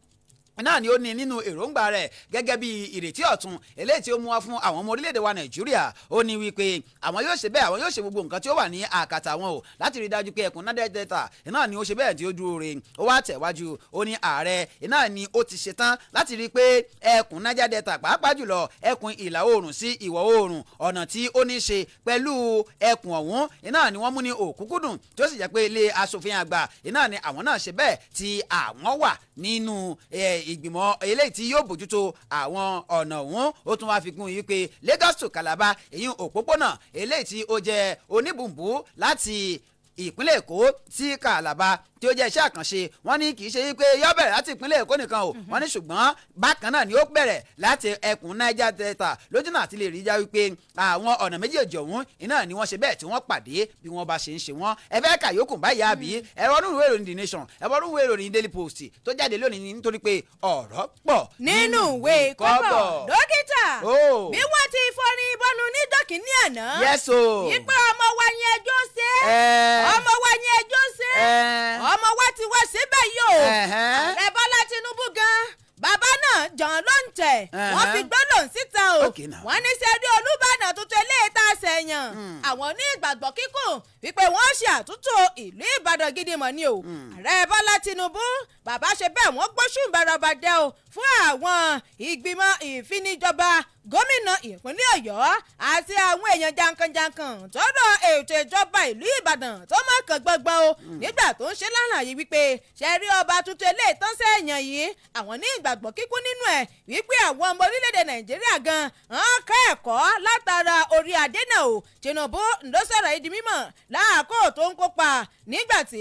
náà ni ó ní nínú èròǹgbà rẹ̀ gẹ́gẹ́ bí ìrètí ọ̀tun eléyìí tí ó mú wá fún àwọn ọmọ orílẹ̀-èdè wa Nàìjíríà. Ó ní wípé àwọn yóò ṣe bẹ́ẹ̀, àwọn yóò ṣe gbogbo nǹkan tí ó wà ní àkàtà wọn o láti rí dájú pé ẹkùn Niger Delta náà ni ó ṣe bẹ́ẹ̀ tí ó dúró re. Ó wá tẹ̀wájú, ó ní ààrẹ náà ni ó ti ṣetán láti rí i pé ẹkùn Niger Delta, pàápàá jùlọ ẹkùn ìlà oòrùn sí ìwọ̀ oòrùn, ọ̀nà tí ó ní ṣe pẹ̀lú ẹkùn ọ̀hún náà ni wọ́n mú ní òkúkúdùn, tí ó sì jẹ́ pé ilé asòfin àgbà náà ni àwọn náà ṣe bẹ́ẹ̀ tí àwọn wà nínú ìgbìmọ̀ eléyìí tí yóò bójútó àwọn ọ̀nà ọ̀hún. Ó tún wáá fi kún yìí pé Lagos to Calabar, èyí òpópónà eléyìí tí ó jẹ́ oníbùnbù láti ìpínlẹ̀ Èkó sí Calabar, tí ó jẹ́ iṣẹ́ àkànṣe, wọ́n ní kì í ṣe wípé yóò bẹ̀rẹ̀ láti ìpínlẹ̀ Èkó nìkan o. Wọ́n ní ṣùgbọ́n bákan náà ni ó bẹ̀rẹ̀ láti ẹkùn Niger Delta lójúnà àti lè rí já wípé àwọn ọ̀nà méjèèjì ọ̀hún iná ni wọ́n ṣe bẹ́ẹ̀ tí wọ́n pàdé bí wọ́n bá ṣe ń ṣe wọ́n. Ẹ fẹ́ kàyókù báyìí àbí ẹ̀rọ inú ìwé ìròyìn The Nation, ẹ̀rọ inú ìwé ìròyìn Daily Post tó jáde lónìí, nítorí pé ọ̀rọ̀ pọ̀ nínú ìwé kọ́bọ̀. Dókítà, Oh. bí wọ́n ti fọrin bọ́nu ní dọ́kìnní àná, Yes o. yípa ọmọ wa yẹn ẹjọ́ ṣe, ọmọ wa yẹn ẹjọ́ ṣe, ọmọ wa ti wá síbẹ̀ yìí o. Ààrẹ Bọ́lá Tinubu gan, bàbá náà jàn ló ń tẹ̀, wọ́n fi gbọ́dọ̀ síta o. Okay now. Wọ́n ní sẹ́rí Olúbàdàn tuntun eléyìí tá a sẹ̀yàn, àwọn ní ìgbàgbọ́ kíkùn wípé wọ́n ṣe àtúntò ìlú Ìbàdàn gidi mọ̀ ni o. Ààrẹ Bọ́lá Tinubu, bàbá ṣe bẹ́ẹ̀, wọ́n gbóṣùbàràbàdẹ o fún àwọn ìgbìmọ̀ ìfinijọba gómìnà ìpínlẹ̀ Ọ̀yọ́ àti àwọn èèyàn jankan-jankan tọ́rọ̀ ètò ìjọba ìlú Ìbàdàn tó mọ̀ kàn gbọ̀ngbọ̀n o, nígbà tó ń ṣe lálàyé wípé ṣe rí ọba tuntun eléyìí tán sẹ́yìn yìí, àwọn ní ìgbàgbọ́ kíkún nínú ẹ̀ wípé àwọn ọmọ orílẹ̀-èdè Nàìjíríà gan ń kẹ́ẹ̀kọ́ látara orí adé náà o. Tinubu ló sọ̀rọ̀ yìí di mímọ̀ láàkó tó ń kópa nígbà tí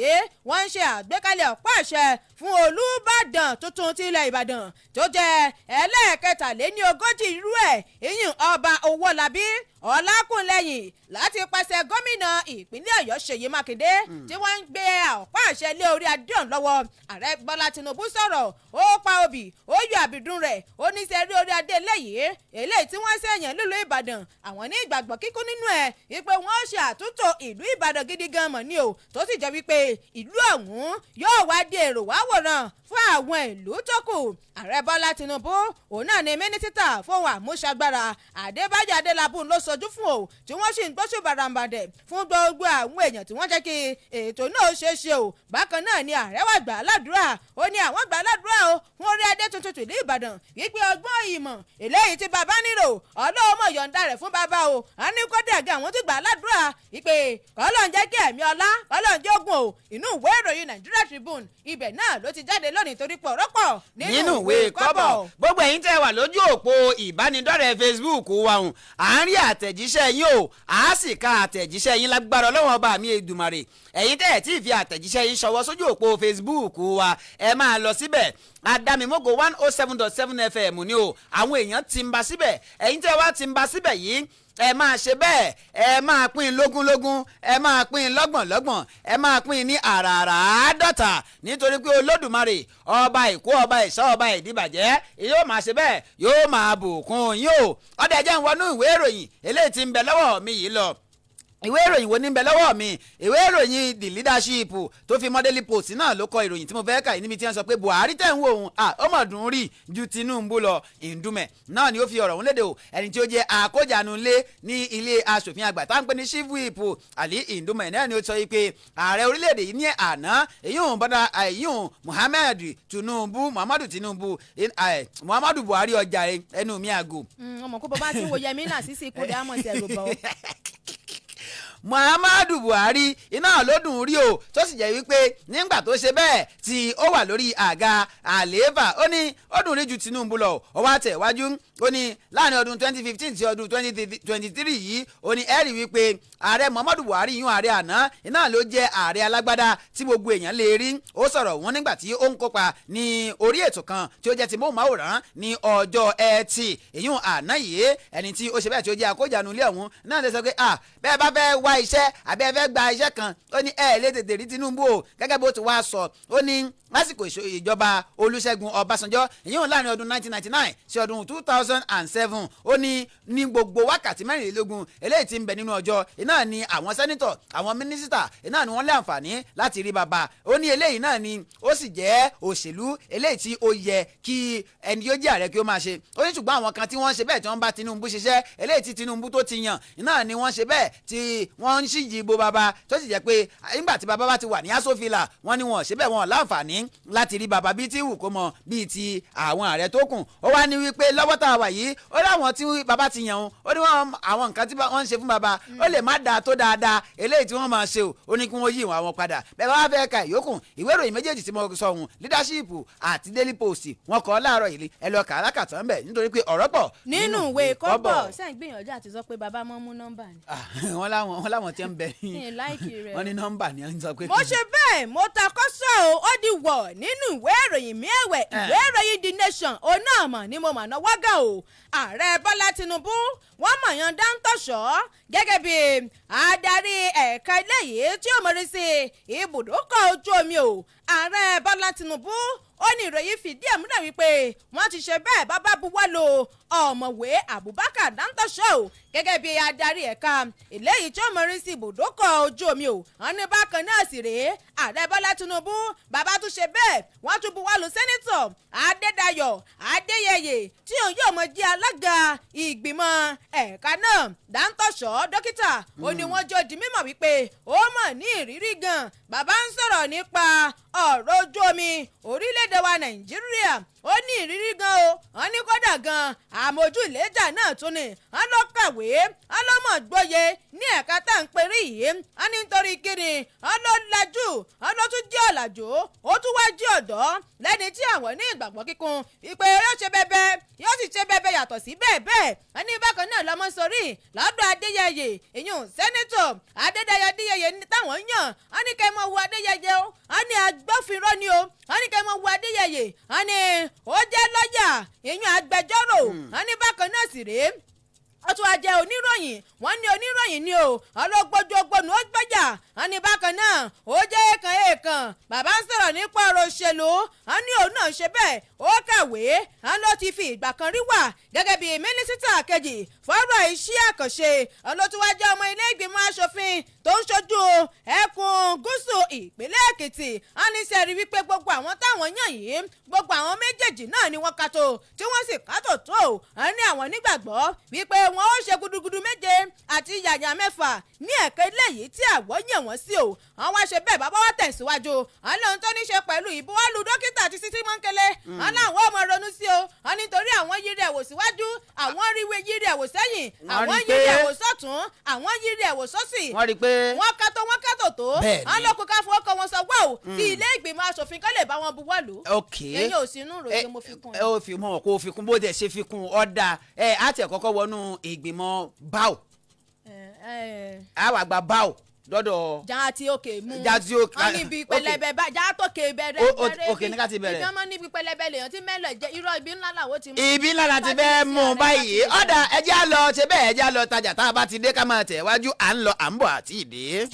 wọ́n ń ṣe àgbékalẹ̀ ọ̀pá àṣẹ fún Olúbàdàn tuntun ti ilẹ̀ Ìbàdàn tó jẹ́ ẹlẹ́ẹ̀kẹtàléní 40 irú ẹ̀, ìyún Ọba Owólabí Ọlákùnlẹ́yìn, láti pàṣẹ gómìnà ìpínlẹ̀ Ọ̀yọ́ Ṣèyí Mákindé, tí wọ́n ń gbé ọ̀pá àṣẹ lé orí adé ọ̀hún lọ́wọ́. Ààrẹ Bọ́lá Tinubu sọ̀rọ̀, ó pa obì, ó yọ àbìdún rẹ̀. Ó ní sẹ́rí orí adé eléyìí, eléyìí tí wọ́n sẹ̀yàn nílùú Ìbàdàn, àwọn ní ìgbàgbọ́ kíkún nínú ẹ̀ wípé wọ́n ṣe àtúntò ìlú Ìbàdàn gidi gan mọ̀ ni o, tó sì jẹ́ wípé ìlú ọ̀hún yóò wá di èrò wá wòran fún àwọn ìlú tó kù. Ààrẹ Bọ́lá Tinubu òun náà ni mínísítà fún àmúṣagbára Adébáyọ̀ Adélábù ló sojú fún o, tí wọ́n sì ń gbóṣù bàràǹbàdẹ̀ fún gbogbo àwọn èèyàn tí wọ́n jẹ́ kí ètò náà ṣeé ṣe o. Bákan náà ni ààrẹ wà gbà ládùúrà. Ó ní àwọn gbà ládùúrà o fún orí adé tuntun tìlú Ìbàdàn wípé ọgbọ́n ìmọ̀ eléyìí tí bàbá nílò, Ọlọ́run yọ̀ǹda rẹ̀ fún bàbá o. A ní kódà gan àwọn tó gbà ládùúrà wípé kọ́lọ́n jẹ́ kí ẹ̀mí ọlá kọ́lọ́n jógun o. Inú ìwé ìròyìn Nigeria Tribune, ibẹ̀ náà ló ti jáde lónìí, torí pọ̀ rọ́pọ̀ nínú ìwé kọ́bọ̀. Gbogbo ẹ̀yin tẹ́ wà lójú òpó ìbánidọ́rẹ̀ẹ́ Facebook wa hùn, à ń rí àtẹ̀jíṣẹ́ yín o, à á sì ka àtẹ̀jíṣẹ́ yín lágbára Ọlọ́wọ́n Ọba mi Èdùmàrè. Ẹ̀yin tẹ́ ẹ̀ tí ì fi àtẹ̀jíṣẹ́ yín ṣọwọ́ sójú òpó Facebook wa, ẹ máa lọ síbẹ̀, Adamimogo 107.7 FM ni o. Àwọn èèyàn ti ń ba síbẹ̀. Ẹ̀yin tẹ́ wá ti ń ba síbẹ̀ yìí, ẹ máa ṣe bẹ́ẹ̀, ẹ máa pín lógúnlógún, ẹ máa pín lọ́gbọ̀nlọ́gbọ̀n, ẹ máa pín ní àràrà àádọ́ta, nítorí pé Olódùmarè ọba ìkó, ọba ìṣọ́, ọba ìdíbàjẹ́ yóò máa ṣe bẹ́ẹ̀, yóò máa bùkún yín o. Ọdẹ jẹ́ ń wọnú ìwé ìròyìn eléyìí tí ń bẹ lọ́wọ́ mi yìí lọ. Ìwé ìròyìn wo ní ń bẹ lọ́wọ́ mi? Ìwé ìròyìn The Leadership tó fi mọ́ Daily Post náà ló kọ ìròyìn tí mo fẹ́ kà yìí, níbi tí wọ́n sọ pé Buhari tẹ̀ ń wò òun, ó mọ̀ dùn rí ju Tinubu lọ. Ndume náà ni ó fi ọ̀rọ̀ òun léde o. Ẹni tí ó jẹ́ àkójánu lé ní ilé asòfin àgbà tá à ń pè ní Chief Whip, Ali Ndume náà ni ó sọ yìí pé ààrẹ orílẹ̀-èdè yìí ní àná, èyí òun bọ́dà, èyí òun Muhammad Tinubu, Muhammadu Tinubu, Muhammadu Buhari, ọjà ẹnu mi àgò. Ọmọ kó bọ́ bá ti wo Yẹmí náà sísì kó dé àmọ̀ sí ẹ̀rù bọ̀. Muhammadu Buhari iná ló dùn rí o, tó sì jẹ́ wípé nígbà tó ṣe bẹ́ẹ̀ tí ó wà lórí àga àlééfà, ó ní ó dùn rí ju Tinubu lọ. Ó wá tẹ̀ wájú, ó ní láàrin ọdún 2015 sí ọdún 2023 yìí, ó ní ẹ̀rí wípé ààrẹ Muhammadu Buhari yún ààrẹ àná iná ló jẹ́ ààrẹ alágbádá tí gbogbo èèyàn lè rí. Ó sọ̀rọ̀ wọn nígbà tí ó ń kópa ní orí ètò kan tí ó jẹ́ ti móhùnmáwòrán ní ọjọ́ Ẹtì èyún àná yìí. Ẹni tí ó ṣe bẹ́ẹ̀ tí ó jẹ́ akójànú ilé ọ̀hún náà lè sọ pé, ah, bẹ́ẹ̀ bá fẹ́ wá iṣẹ́ àbí ẹ fẹ́ gba iṣẹ́ kan, ó ní ẹ lè tètè rí Tinubu o. Gẹ́gẹ́ bó ti wá sọ, ó ní lásìkò ìjọba Olúṣẹ́gun Ọbásanjọ́, ìyẹn láàrin ọdún 1999 sí ọdún 2007, ó ní ní gbogbo wákàtí 24 eléyìí tí ń bẹ nínú ọjọ́ iná ni àwọn senator, àwọn mínísítà iná ni wọ́n lé àǹfààní láti rí bàbá. Ó ní eléyìí náà ni ó sì jẹ́ òṣèlú eléyìí tí ó yẹ kí ẹni yóò jẹ́ ààrẹ kí ó máa ṣe. Ó ní ṣùgbọ́n àwọn kan tí wọ́n ṣe bẹ́ẹ̀ tí wọ́n bá Tinubu ṣiṣẹ́, eléyìí tí Tinubu tó ti yàn iná ni wọ́n ṣe bẹ́ẹ̀ tí wọ́n ń ṣíjì bo bàbá, tó sì jẹ́ pé nígbà tí bàbá bá ti wà ní Aso Villa, wọ́n ní wọn ṣe bẹ́ẹ̀, wọn láǹfààní láti rí bàbá bíi tí wù kó mọ bíi ti àwọn ààrẹ tó kù. Ó wá ní wípé lọ́wọ́ tá a wà yìí, ó láwọn tí bàbá ti yàn ó ní wọn àwọn nǹkan tí wọ́n ń ṣe fún bàbá, ó lè má dáa tó dáadáa eléyìí tí wọ́n máa ṣe o. Ó ní kí wọ́n yí ìwà wọn padà. Bẹ́ẹ̀ bá wá fẹ́ ka ìyókù ìwé ìròyìn méjèèjì tí mo sọ ọ̀hún, Leadership àti Daily Post, wọ́n kọ láàárọ̀ yìí. Ẹ lọ kà á lákàtàn bẹ̀ nítorí pé ọ̀rọ̀ pọ̀ nínú ìwé kọ́bọ̀. Sẹ́yìn gbìyànjú àti sọ pé bàbá mọ́ mú nọ́mbà ni. Ah, wọ́n láwọn tí ń bẹ ní Mi ì like rẹ̀. Wọ́n ní nọ́mbà ni wọ́n sọ pé. Mo ṣe bẹ́ẹ̀, mo ta kọ́sọ́ o, ó di wọ̀ nínú ìwé ìròyìn mi ẹ̀wẹ̀. Ìwé ìròyìn The Nation, òun náà mọ̀ ni mo mọ̀ náà wágà o. Ààrẹ Bọ́lá Tinubu, wọ́n mọ̀ yan Dáńtọ̀ṣọ́ gẹ́gẹ́ bí adarí ẹ̀ka eléyìí tí ó mọ̀rí sí ibùdókọ̀ ojú omi o. Ààrẹ Bọ́lá Tinubu, ó ní ìròyìn fìdí ẹ̀ múlẹ̀ wípé wọ́n ti ṣe bẹ́ẹ̀, bàbá buwọ́lù Ọ̀mọ̀wé Abubakar Dáńtọ́ṣọ́ o gẹ́gẹ́ bí adarí ẹ̀ka eléyìí tí ó mọ̀rí sí ibùdókọ̀ ojú omi o. Wọ́n ní bákan náà sì rèé, Ààrẹ Bọ́lá Tinubu, bàbá tún ṣe bẹ́ẹ̀, wọ́n tún buwọ́lù Senator Adédayọ̀ Adéyẹyè tí òun yóò mọ jẹ́ alága ìgbìmọ̀ ẹ̀ka náà. Dáńtọ́ṣọ́ dókítà, ó ní wọ́n jọ di mímọ̀ wípé ó mọ̀ ní ìrírí gan. Bàbá ń sọ̀rọ̀ nípa ọ̀rọ̀ ojú omi orílẹ̀-èdè wa Nàìjíríà, ó ní ìrírí gan o. Wọ́n ní kódà gan, àmójú ìlẹ́jà náà tún ni. Wọ́n ló kàwé, wọ́n ló mọ̀ gbóye ní ẹ̀ka tá à ń perí yìí. Wọ́n ní nítorí kíni, wọ́n ló lajú, wọ́n ló tún jẹ́ ọ̀làjú, ó tún wá jí ọ̀dọ́ lẹ́ni tí àwọn ní ìgbàgbọ́ kíkún ìpè yóò ṣe bẹ́bẹ́, yóò sì ṣe bẹ́bẹ́ yàtọ̀ sí bẹ́ẹ̀ bẹ́ẹ̀. Wọ́n ní bákan náà lọ́mọ sórí lọ́dọ̀ Adéyẹyè, ìyún Senator Adédayọ̀ Adéyẹyè táwọn yàn. Wọ́n ní kẹ́ mọ̀ wo Adéyẹyè o, wọ́n ní agbófinró ni o. Wọ́n ní kẹ́ mọ̀ wo Adéyẹyè, wọ́n ní ó jẹ́ lọ́ọ̀yà, ìyún agbẹjọ́rò. Wọ́n ní bákan náà sì rèé, ó tún wá jẹ́ oníròyìn. Wọ́n ní oníròyìn ni o, ọlọ́gbọ́jú ògbónú ó gbọ́jà. Wọ́n ní bákan náà, ó jẹ́ èèkàn èèkàn. Bàbá ń sọ̀rọ̀ nípa ọ̀rọ̀ òṣèlú, wọ́n ní òun náà ṣe bẹ́ẹ̀, ó kàwé. Wọ́n ló ti fi ìgbà kan rí wà gẹ́gẹ́ bí mínísítà kejì fọ́rọ̀ iṣẹ́ àkànṣe. Ọlọ́túnwájú ọmọ ilé ìgbìmọ̀ asòfin tó ń ṣojú ẹkùn gúúsù ìpínlẹ̀ Èkìtì. Wọ́n ní sẹ́rí wípé gbogbo àwọn táwọn yàn yìí, gbogbo àwọn méjèèjì náà ni wọ́n kàtó tí wọ́n sì kàtó tó. Wọ́n ní àwọn nígbàgbọ́ wípé wọn ó ṣe gudugudu méje àti yàyà mẹ́fà ní ẹ̀ka eléyìí tí àwọ̀ yàn wọ́n sí o. Àwọn wá ṣe bẹ́ẹ̀, bàbá wa tẹ̀síwájú. Àwọn lóhun tó ní ṣe pẹ̀lú ìbuwọ́lù dókítà àti Títí Mọ́ńkẹ́lẹ́, wọn láwọn ọmọ ronú sí o. Wọn nítorí àwọn yiri ẹ̀wò síwájú, àwọn ríwe yiri ẹ̀wò sẹ́yìn, Wọ́n àwọn rí yiri pé- ẹ̀wò sọ́tún, àwọn yiri ẹ̀wò sọ́sì, Wọ́n rí i pé wọ́n kátó, wọ́n kátó tó. Bẹ́ẹ̀ni. Wọn lókun ká fọwọ́ kọ wọn sọ wá o tí ilé ìgbìmọ̀ asòfin kan lè bá wọn buwọ́lù. Èyí ò sínú ìròyìn, mo fi kún. Ẹ ó fi mọ kó o fi kún bó dẹ̀ ṣe fi kún ọ̀dà ẹ á tẹ̀ kọ́kọ́ wọnú ìgbìmọ̀ báò. Á wà gba báò dọ́dọ̀. Já ti òkè mú. Já ti òkè- Wọn níbi pẹlẹbẹ bá já tókè bẹ̀rẹ̀ bẹ̀rẹ̀. Òkè ní ká ti bẹ̀rẹ̀. Ibi ọmọ níbi pẹlẹbẹ lèèyàn tí mẹ́lọ̀ jẹ́ irọ́, ibi ńlá làwọn ti mú. Ibi ńlá la ti fẹ́ mú un báyìí. Ọ̀dà, ẹjẹ́ á lọ ṣe bẹ́ẹ̀, ẹjẹ́ á lọ tajà. Tá a bá ti dé, ká máa tẹ̀ wájú. À ń lọ, à ń bọ̀ àti ìdè.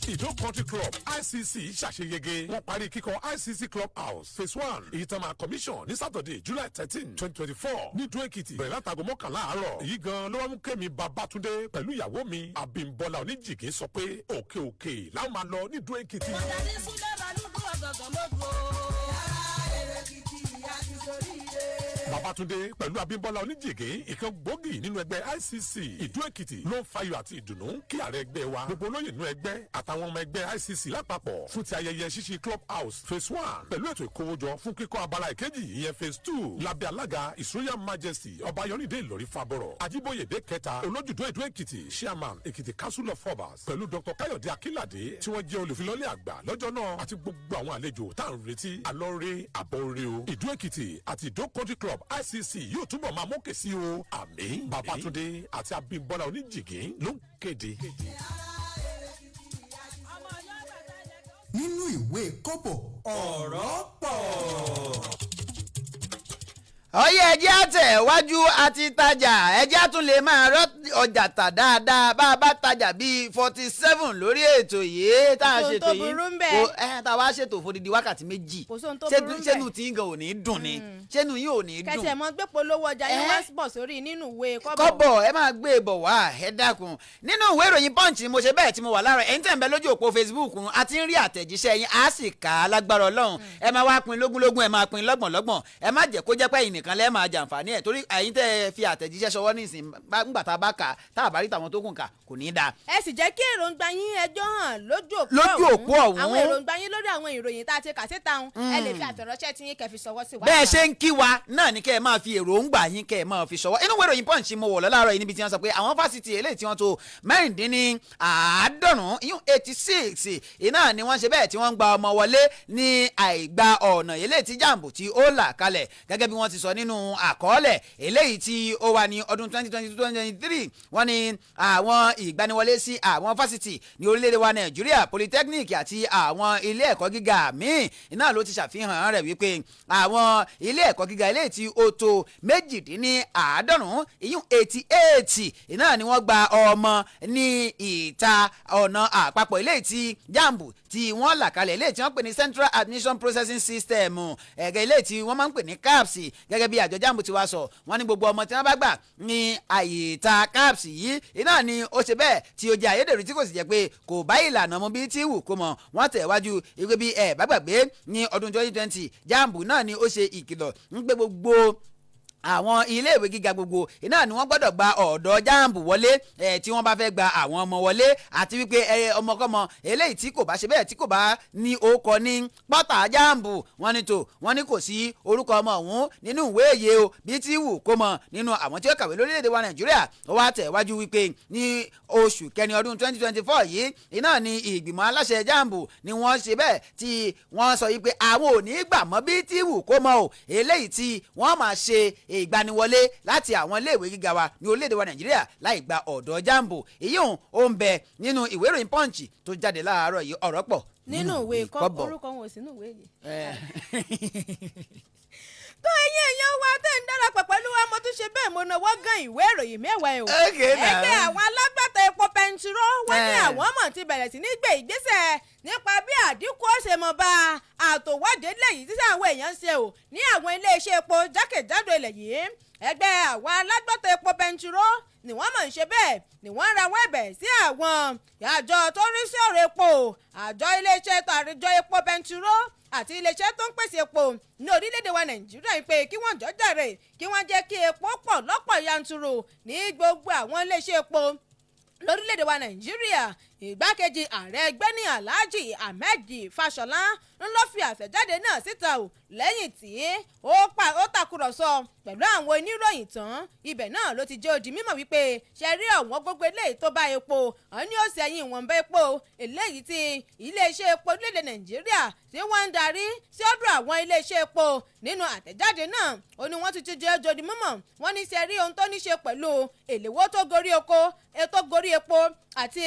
Ìdó Country Club ICC ṣàṣeyege. Wọ́n parí kíkọ́ ICC Club House Phase 1, èyí tá máa commission ní Saturday, July 13, 2024 ní Ìdó Èkìtì, bẹ̀rẹ̀ látago 11 àárọ̀. Èyí gan ló wá mú kẹ́mi Babátúndé pẹ̀lú ìyàwó mi Abímbọ́lá Oníjìgé sọ pé òkè òkè láwọn máa lọ ní Ìdó Èkìtì. Ọ̀dà ní Súlẹ̀ Balùwẹ̀ ọ̀gọ̀gọ̀ mọ́gbó. Èkìtì àti soríire. Babátúndé pẹ̀lú Abímbọ́lá Oníjìgé, ìkan gbòógì nínú ẹgbẹ́ ICC Ìdó Èkìtì, ló ń fayọ̀ àti ìdùnnú kí ààrẹ ẹgbẹ́ wa, gbogbo olóyè nínú ẹgbẹ́ àtàwọn ọmọ ẹgbẹ́ ICC lápapọ̀ fún ti ayẹyẹ ṣíṣí club house phase one pẹ̀lú ètò ìkówójọ fún kíkọ́ abala ìkejì, ìyẹn phase two, lábẹ́ alága His Royal Majesty Ọba Ayọ̀nìdé Ìlọrí Fábọ̀rọ̀ Ajíbóyèdé kẹta, Olójúdó Ìdó Èkìtì, chairman Èkìtì Council of Obas, pẹ̀lú Dr. Káyọ̀dé Akínládé tí wọ́n jẹ́ olùfilọ́lẹ̀ àgbà lọ́jọ́ náà, àti gbogbo àwọn àlejò tá à ń retí. Alọ́rẹ́ àbọ̀rẹ́ o. Ìdó Èkìtì àti Ìdó Country Club ICC yóò túbọ̀ máa mókè sí o. Àmín. Babátúndé àti Abímbọ́lá Oníjìgín ló ń kéde. Nínú ìwé kọ́bọ̀, ọ̀rọ̀ pọ̀. Ọyẹ, ẹjẹ́ àtẹ̀wájú àti tajà. Ẹjẹ́ àtún lè máa rọ́ ọjà tà dáadáa bá a bá tajà bíi 47 lórí ètò yìí tá a Kò sóhun ṣètò tó yìí. burú ńbẹ̀. Kò ẹ tá a wá ṣètò fódìdí wákàtí 2. Kò sóhun tó burú ńbẹ̀. Ṣénu tí ń gan ò ní dùn ni? Ṣénu yìí ò ní dùn? Kẹsẹ̀ mọ́ gbé polówó ọjà yín Eh? wá bọ̀ sórí nínú ìwé kọ́bọ̀. Kọ́bọ̀, ẹ máa gbé e bọ̀ wá. Ẹ dákun, nínú ìwé ìròyìn Punch ni mo ṣe bẹ́ẹ̀ tí mo wà láàárọ̀. Ẹ̀yin tẹ̀ ń bẹ lójú òpó Facebook, a ti ń rí àtẹ̀jíṣẹ́ yín, á sì kà á lágbára Ọlọ́run. Ẹ máa wá pín lógúnlógún, ẹ máa pín lọ́gbọ̀nlọ́gbọ̀n. Ẹ má jẹ́ kó jẹ́ pé ẹ̀yin nìkan lẹ́ẹ̀ máa jàǹfààní ẹ̀, torí ẹ̀yin tẹ́ ẹ fi àtẹ̀jíṣẹ́ ṣọwọ́ nísìn, ńgbà tá a bá kà, tá a bá rí tàwọn tó kùn kà, kò ní í dáa. Ẹ sì jẹ́ kí èròǹgbà yín ẹjọ́ hàn lójú òpó. Lójú òpó ọ̀hún. Àwọn èròǹgbà yín lórí àwọn ìròyìn tá a ti kà síta ọ̀hún, ẹ lè fi àtẹ̀ránṣẹ́ tí yín kẹ́ fi ṣọwọ́ sí wa. Bẹ́ẹ̀ ṣe ń kí wa náà ni kẹ́ ẹ máa fi èròǹgbà yín kẹ́ ẹ máa fi ṣọwọ́. Inú ìwé ìròyìn Punch mo wọ̀ lọ láàárọ̀ yìí, níbi tí wọ́n sọ pé àwọn fásitì eléyìí tí wọ́n tó 96, ìyún 86, iná ni wọ́n ṣe bẹ́ẹ̀ tí wọ́n ń gba ọmọ wọlé ní àìgbà ọ̀nà eléyìí tí JAMB tí ó là kalẹ̀, gẹ́gẹ́ bí wọ́n ti sọ nínú àkọọ́lẹ̀ eléyìí tí ó wà ní ọdún 2022 2023. Wọ́n ní àwọn ìgbaniwọlé sí àwọn fásitì ní orílẹ̀-èdè wa Nàìjíríà, polytechnic àti àwọn ilé ẹ̀kọ́ gíga míì, iná ló ti ṣàfihàn rẹ̀ wípé àwọn ilé ẹ̀kọ́ gíga eléyìí tí ó tó 98, ìyún 88, iná ni wọ́n gba ọmọ ní ìta ọ̀nà àpapọ̀ eléyìí tí JAMB tí wọ́n là kalẹ̀, eléyìí tí wọ́n pè ní Central Admission Processing System, ẹ̀gẹ́ eléyìí tí wọ́n máa ń pè ní CAPS. Gẹ́gẹ́ bí àjọ JAMB ti wá sọ, wọ́n ní gbogbo ọmọ tí wọ́n bá gbà ní àyè ìta CAPS yìí, iná ni ó ṣe bẹ́ẹ̀ tí ó jẹ́ ayédèrú, tí kò sì jẹ́ pé kò bá ìlànà mu bí tí wù kó mọ̀. Wọ́n tẹ̀ wájú ìwé bí ẹ̀ bá gbàgbé, ní ọdún 2020, JAMB náà ni ó ṣe ìkìlọ̀ ń pé gbogbo àwọn iléèwé gíga gbogbo iná ni wọ́n gbọ́dọ̀ gba ọ̀dọ̀ JAMB wọlé ẹ̀ tí wọ́n bá fẹ́ gba àwọn ọmọ wọlé, àti wípé ẹ ọmọkọ́mọ eléyìí tí kò bá ṣe bẹ́ẹ̀ tí kò bá ní orúkọ ní pọ́tà JAMB, wọ́n ní tó wọ́n ní kò sí orúkọ ọmọ ọ̀hún nínú ìwé èyẹ o bí tí wù kó mọ nínú àwọn tí ó kàwé lórílẹ̀‐èdè wa Nàìjíríà. Ó wá tẹ̀ wájú wípé ní oṣù kẹrin ọdún 2024 yìí, iná ni ìgbìmọ̀ aláṣẹ JAMB ni wọ́n ṣe bẹ́ẹ̀ tí wọ́n sọ wípé àwọn ò ní gbà mọ́ bí tí wù kó mọ o, eléyìí tí wọ́n máa ṣe ìgbaniwọlé láti àwọn iléèwé gíga wa ní orílẹ̀-èdè wa Nàìjíríà láì gba ọ̀dọ̀ JAMB. Èyí òun ó ń bẹ nínú ìwé ìròyìn Punch tó jáde láàárọ̀ yìí. Ọ̀rọ̀ pọ̀ nínú ìwé kọ́bọ̀. Orúkọ wọn ò sínú ìwé yìí. Tó ẹ̀yin èèyàn wa tẹ́ ń darapọ̀ pẹ̀lú wa, mo tún ṣe bẹ́ẹ̀, mo náwó gan ìwé ìròyìn mẹ́wàá ẹ̀ o. Okay now. Ẹgbẹ́ àwọn alágbàtà epo pẹntiró, wọ́n ní àwọn mọ̀ ti bẹ̀rẹ̀ sí ní gbé ìgbésẹ̀ nípa bí àdínkù ó ṣe mọ̀ bá àtòwádìí lẹ́yìn tí àwọn èèyàn ń ṣe o ní àwọn iléeṣẹ́ epo jákèjádò ilẹ̀ yìí. Ẹgbẹ́ àwọn alágbàtà epo pẹntiró ni wọ́n mọ̀ ń ṣe bẹ́ẹ̀ ni wọ́n rawọ́ ẹ̀bẹ̀ sí àwọn àjọ tó ń rí sí ọ̀rọ̀ epo, àjọ iléeṣẹ́ àjọ epo pẹntiró àti iléeṣẹ́ tó ń pèsè epo ní orílẹ̀-èdè wa Nàìjíríà pé kí wọ́n jọ jàre, kí wọ́n jẹ́ kí epo pọ̀ lọ́pọ̀ yanturu ní gbogbo àwọn iléeṣẹ́ epo lórílẹ̀‐èdè wa Nàìjíríà. Ìgbákejì ààrẹ ẹgbẹ́ ní Alhaji Ahmed Fashola ń lọ fi àtẹ̀jáde náà síta o lẹ́yìn tí ó tàkúrọ̀sọ pẹ̀lú àwọn oníròyìn tán. Ibẹ̀ náà ló ti jẹ́ ó di mímọ̀ wípé ṣe rí ọ̀wọ́n gbogbo eléyìí tó bá epo ọ̀hún ní ó sẹ́yìn ìwọ̀nba epo eléyìí tí iléeṣẹ́ epo orílẹ̀-èdè Nàìjíríà tí wọ́n ń darí sí ọ̀dọ̀ àwọn iléeṣẹ́ epo. Nínú àtẹ̀jáde náà, ó ní wọ́n ti ti jẹ́ ó di mímọ̀, wọ́n ní ṣe rí ohun tó ní ṣe pẹ̀lú èléwó tó gorí oko ètò gorí epo àti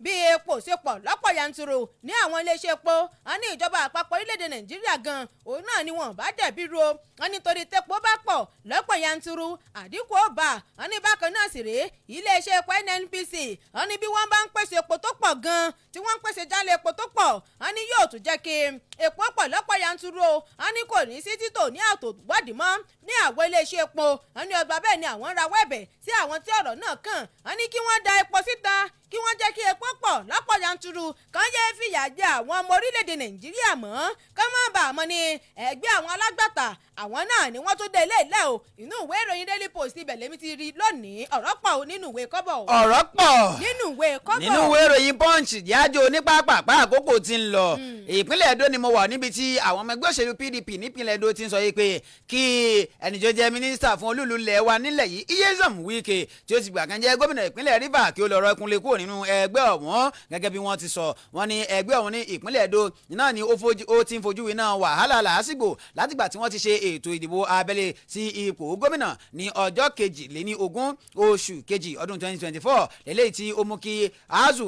bí epo ṣe pọ̀ lọ́pọ̀ yanturu ní àwọn iléeṣẹ́ epo. Wọn ní ìjọba àpapọ̀ orílẹ̀-èdè Nàìjíríà gan òun náà ni wọn bá dẹ̀bi ro. Wọn nítorí tepo bá pọ̀ lọ́pọ̀ yanturu, àdínkù ó bá. Wọn ní bákan náà sì rèé, iléeṣẹ́ epo NNPC, wọn ní bí wọ́n bá ń pèsè epo tó pọ̀ gan, tí wọ́n ń pèsè jálẹ̀ epo tó pọ̀, wọn ní yóò tún jẹ́ kí epo pọ̀ lọ́pọ̀ yanturu o. Wọn ní kò ní sí títò ní àtòwádìí mọ́ ní àwọn iléeṣẹ́ epo. Wọn ní ọgbà bẹ́ẹ̀ ni àwọn rawọ́ ẹ̀bẹ̀ sí àwọn tí ọ̀rọ̀ náà kàn. Wọn ní kí wọ́n da epo síta. Kí wọ́n jẹ́ kí epo pọ̀ lọ́pọ̀ yanturu, kàn yé fìyà jẹ àwọn ọmọ orílẹ̀-èdè Nàìjíríà mọ́, kán má bàa mọ́ ni. Ẹgbẹ́ àwọn alágbàtà, àwọn náà ni wọ́n tún dé ilé ìlẹ̀ o. Inú ìwé ìròyìn Daily Post, ibẹ̀ lèmi ti rí lónìí. Ọ̀rọ̀ pọ̀ o nínú ìwé kọ́bọ̀ o. Ọ̀rọ̀ pọ̀ nínú ìwé kọ́bọ̀. Nínú ìwé ìròyìn Punch. Jájó onípápápá, àkókò tí ń lọ. Ìpínlẹ̀ Èdó ni mo wà, níbi tí àwọn ọmọ ẹgbẹ́ òṣèlú PDP nípínlẹ̀ Èdó ti ń sọ yìí pé kí ẹni tó jẹ́ mínísítà fún olúùlú ilẹ̀ wa nílẹ̀ yìí, Nyesom Wike, tí ó ti gbà kan jẹ́ gómìnà ìpínlẹ̀ Rivers, kí ó lọ rọ ẹkùnlé kúrò nínú ẹgbẹ́ ọ̀hún. Gẹ́gẹ́ bí wọ́n ti sọ, wọ́n ní ẹgbẹ́ ọ̀hún ní ìpínlẹ̀ Èdó náà ni ó ti ń fojú winá wàhálà làásìgbò látìgbà tí wọ́n ti ṣe ètò ìdìbò abẹ́lé sí ipò gómìnà ní ọjọ́ 22 oṣù kejì ọdún 2024, lélẹ́yìí tí ó mú kí Azu